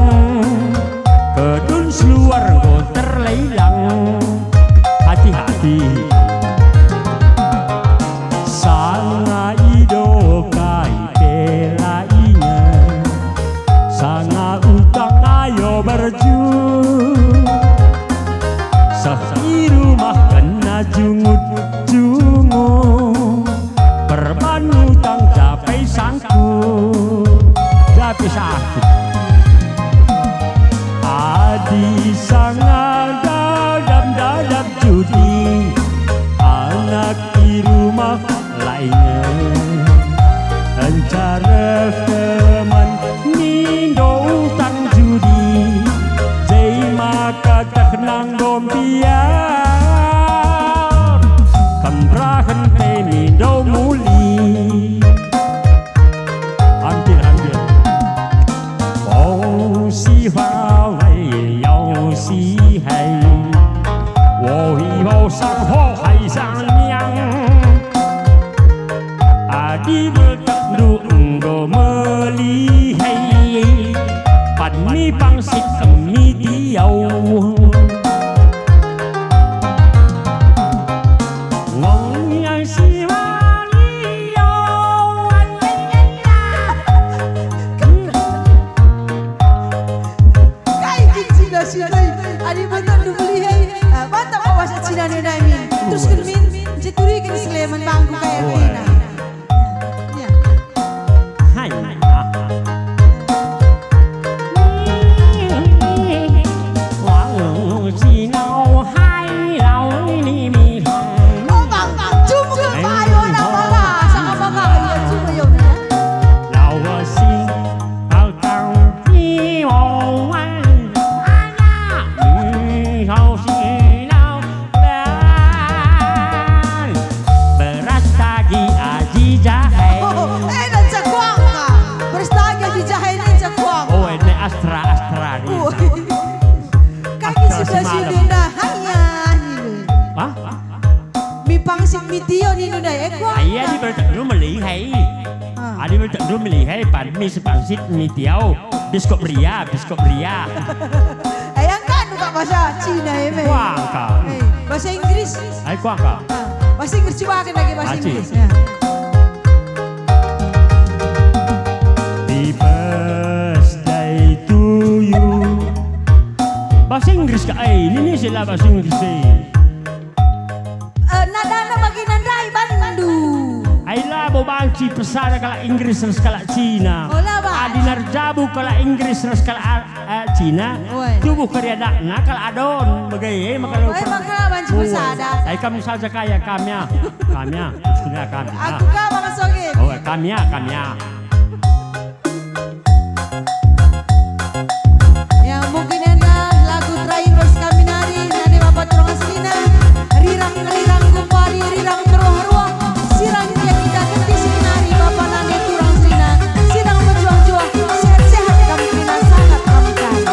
kedun seluar enggo terlelang. Hati-hati. Sanga ido kai pe la inget, sanga utang ayo berju. Seh i rumah kena jungut-jungut, perban utang japai sangkut. Japai sangkut. Adi sanga dadap-dadap judi, anak i rumah la inget. Enca reh teman mindo utang judi, jei maka teh nanggo mbiar. Kembrahen pe mindo muli. Hampir, hampir. Bau si bawai yau si hai. Wohi bau sang ho hai sang niang. Adi beltekndu enggo melihe, pan mi pangsit mi tiau. Wong yang si wali yo. Kai kin Cina si ndai? Adi beltekndu melihe, ah, mantap kal bahasa Cina ni ndai min. Terusken min, jeturiken Sleman bangku kai Oh, artina. Iya. Hai. Walau Cina hai lau ni mi. Oh, bang, cuma ke payo na baba, sama baba, iya, cuma yo na. Lau si Akan tiwong anak engkau silau dan beras tagi Aji Jahe. Oh, eh, dan cekuang, ah. Beras tagi Aji Jahe ini cekuang. Oh, ini Astra, Astra ni. Oh. Kaki Astra sudah Simalem. Sudah, hanya, hanya. Hah? Mi pangsit mi tiau nindu ndai, eh, kuah. Ah, iya, adi beltekndu melihe. Ah. Adi beltekndu melihe, pan mi sepangsit mi tiau. Biskop ria, biskop ria. Eh, angkat buka bahasa Cina, eh, me. Kuah angkat. Eh, bahasa Inggris. Ai, kuah angkat. Ah, bahasa Inggris, coba angkat lagi bahasa Acil. Inggris, ya. Happy birthday to you. Bahasa Inggris kak, eh, ini nih sila bahasa Inggris, eh. Adi pesada kalak Inggris ras kalak Cina. Ola, Bang. Adi nerjabu kalak Inggris ras kalak, eh, Cina. Woi. Tubuh kari adakna kalak Adon, bage maka. Woi, maka banci pesada. Tapi kam saja kaya kami, ah. Kami, ah. Sudah kami, ah. Aku ka, Bang Sogip. Oh, kami, ah, kami, ah. Ya, mungkin enda lagu terakhir ras kami nari, nande Bapa turang senina, rirang-rirang kumbari, rirang meruah-ruah, sirang kita kenti si nari, Bapa nande turang senina, sidang mejuah-juah, sehat-sehat kami kerina, sangat kami cari.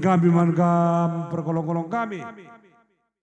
Kami man kam perkolong-kolong kami.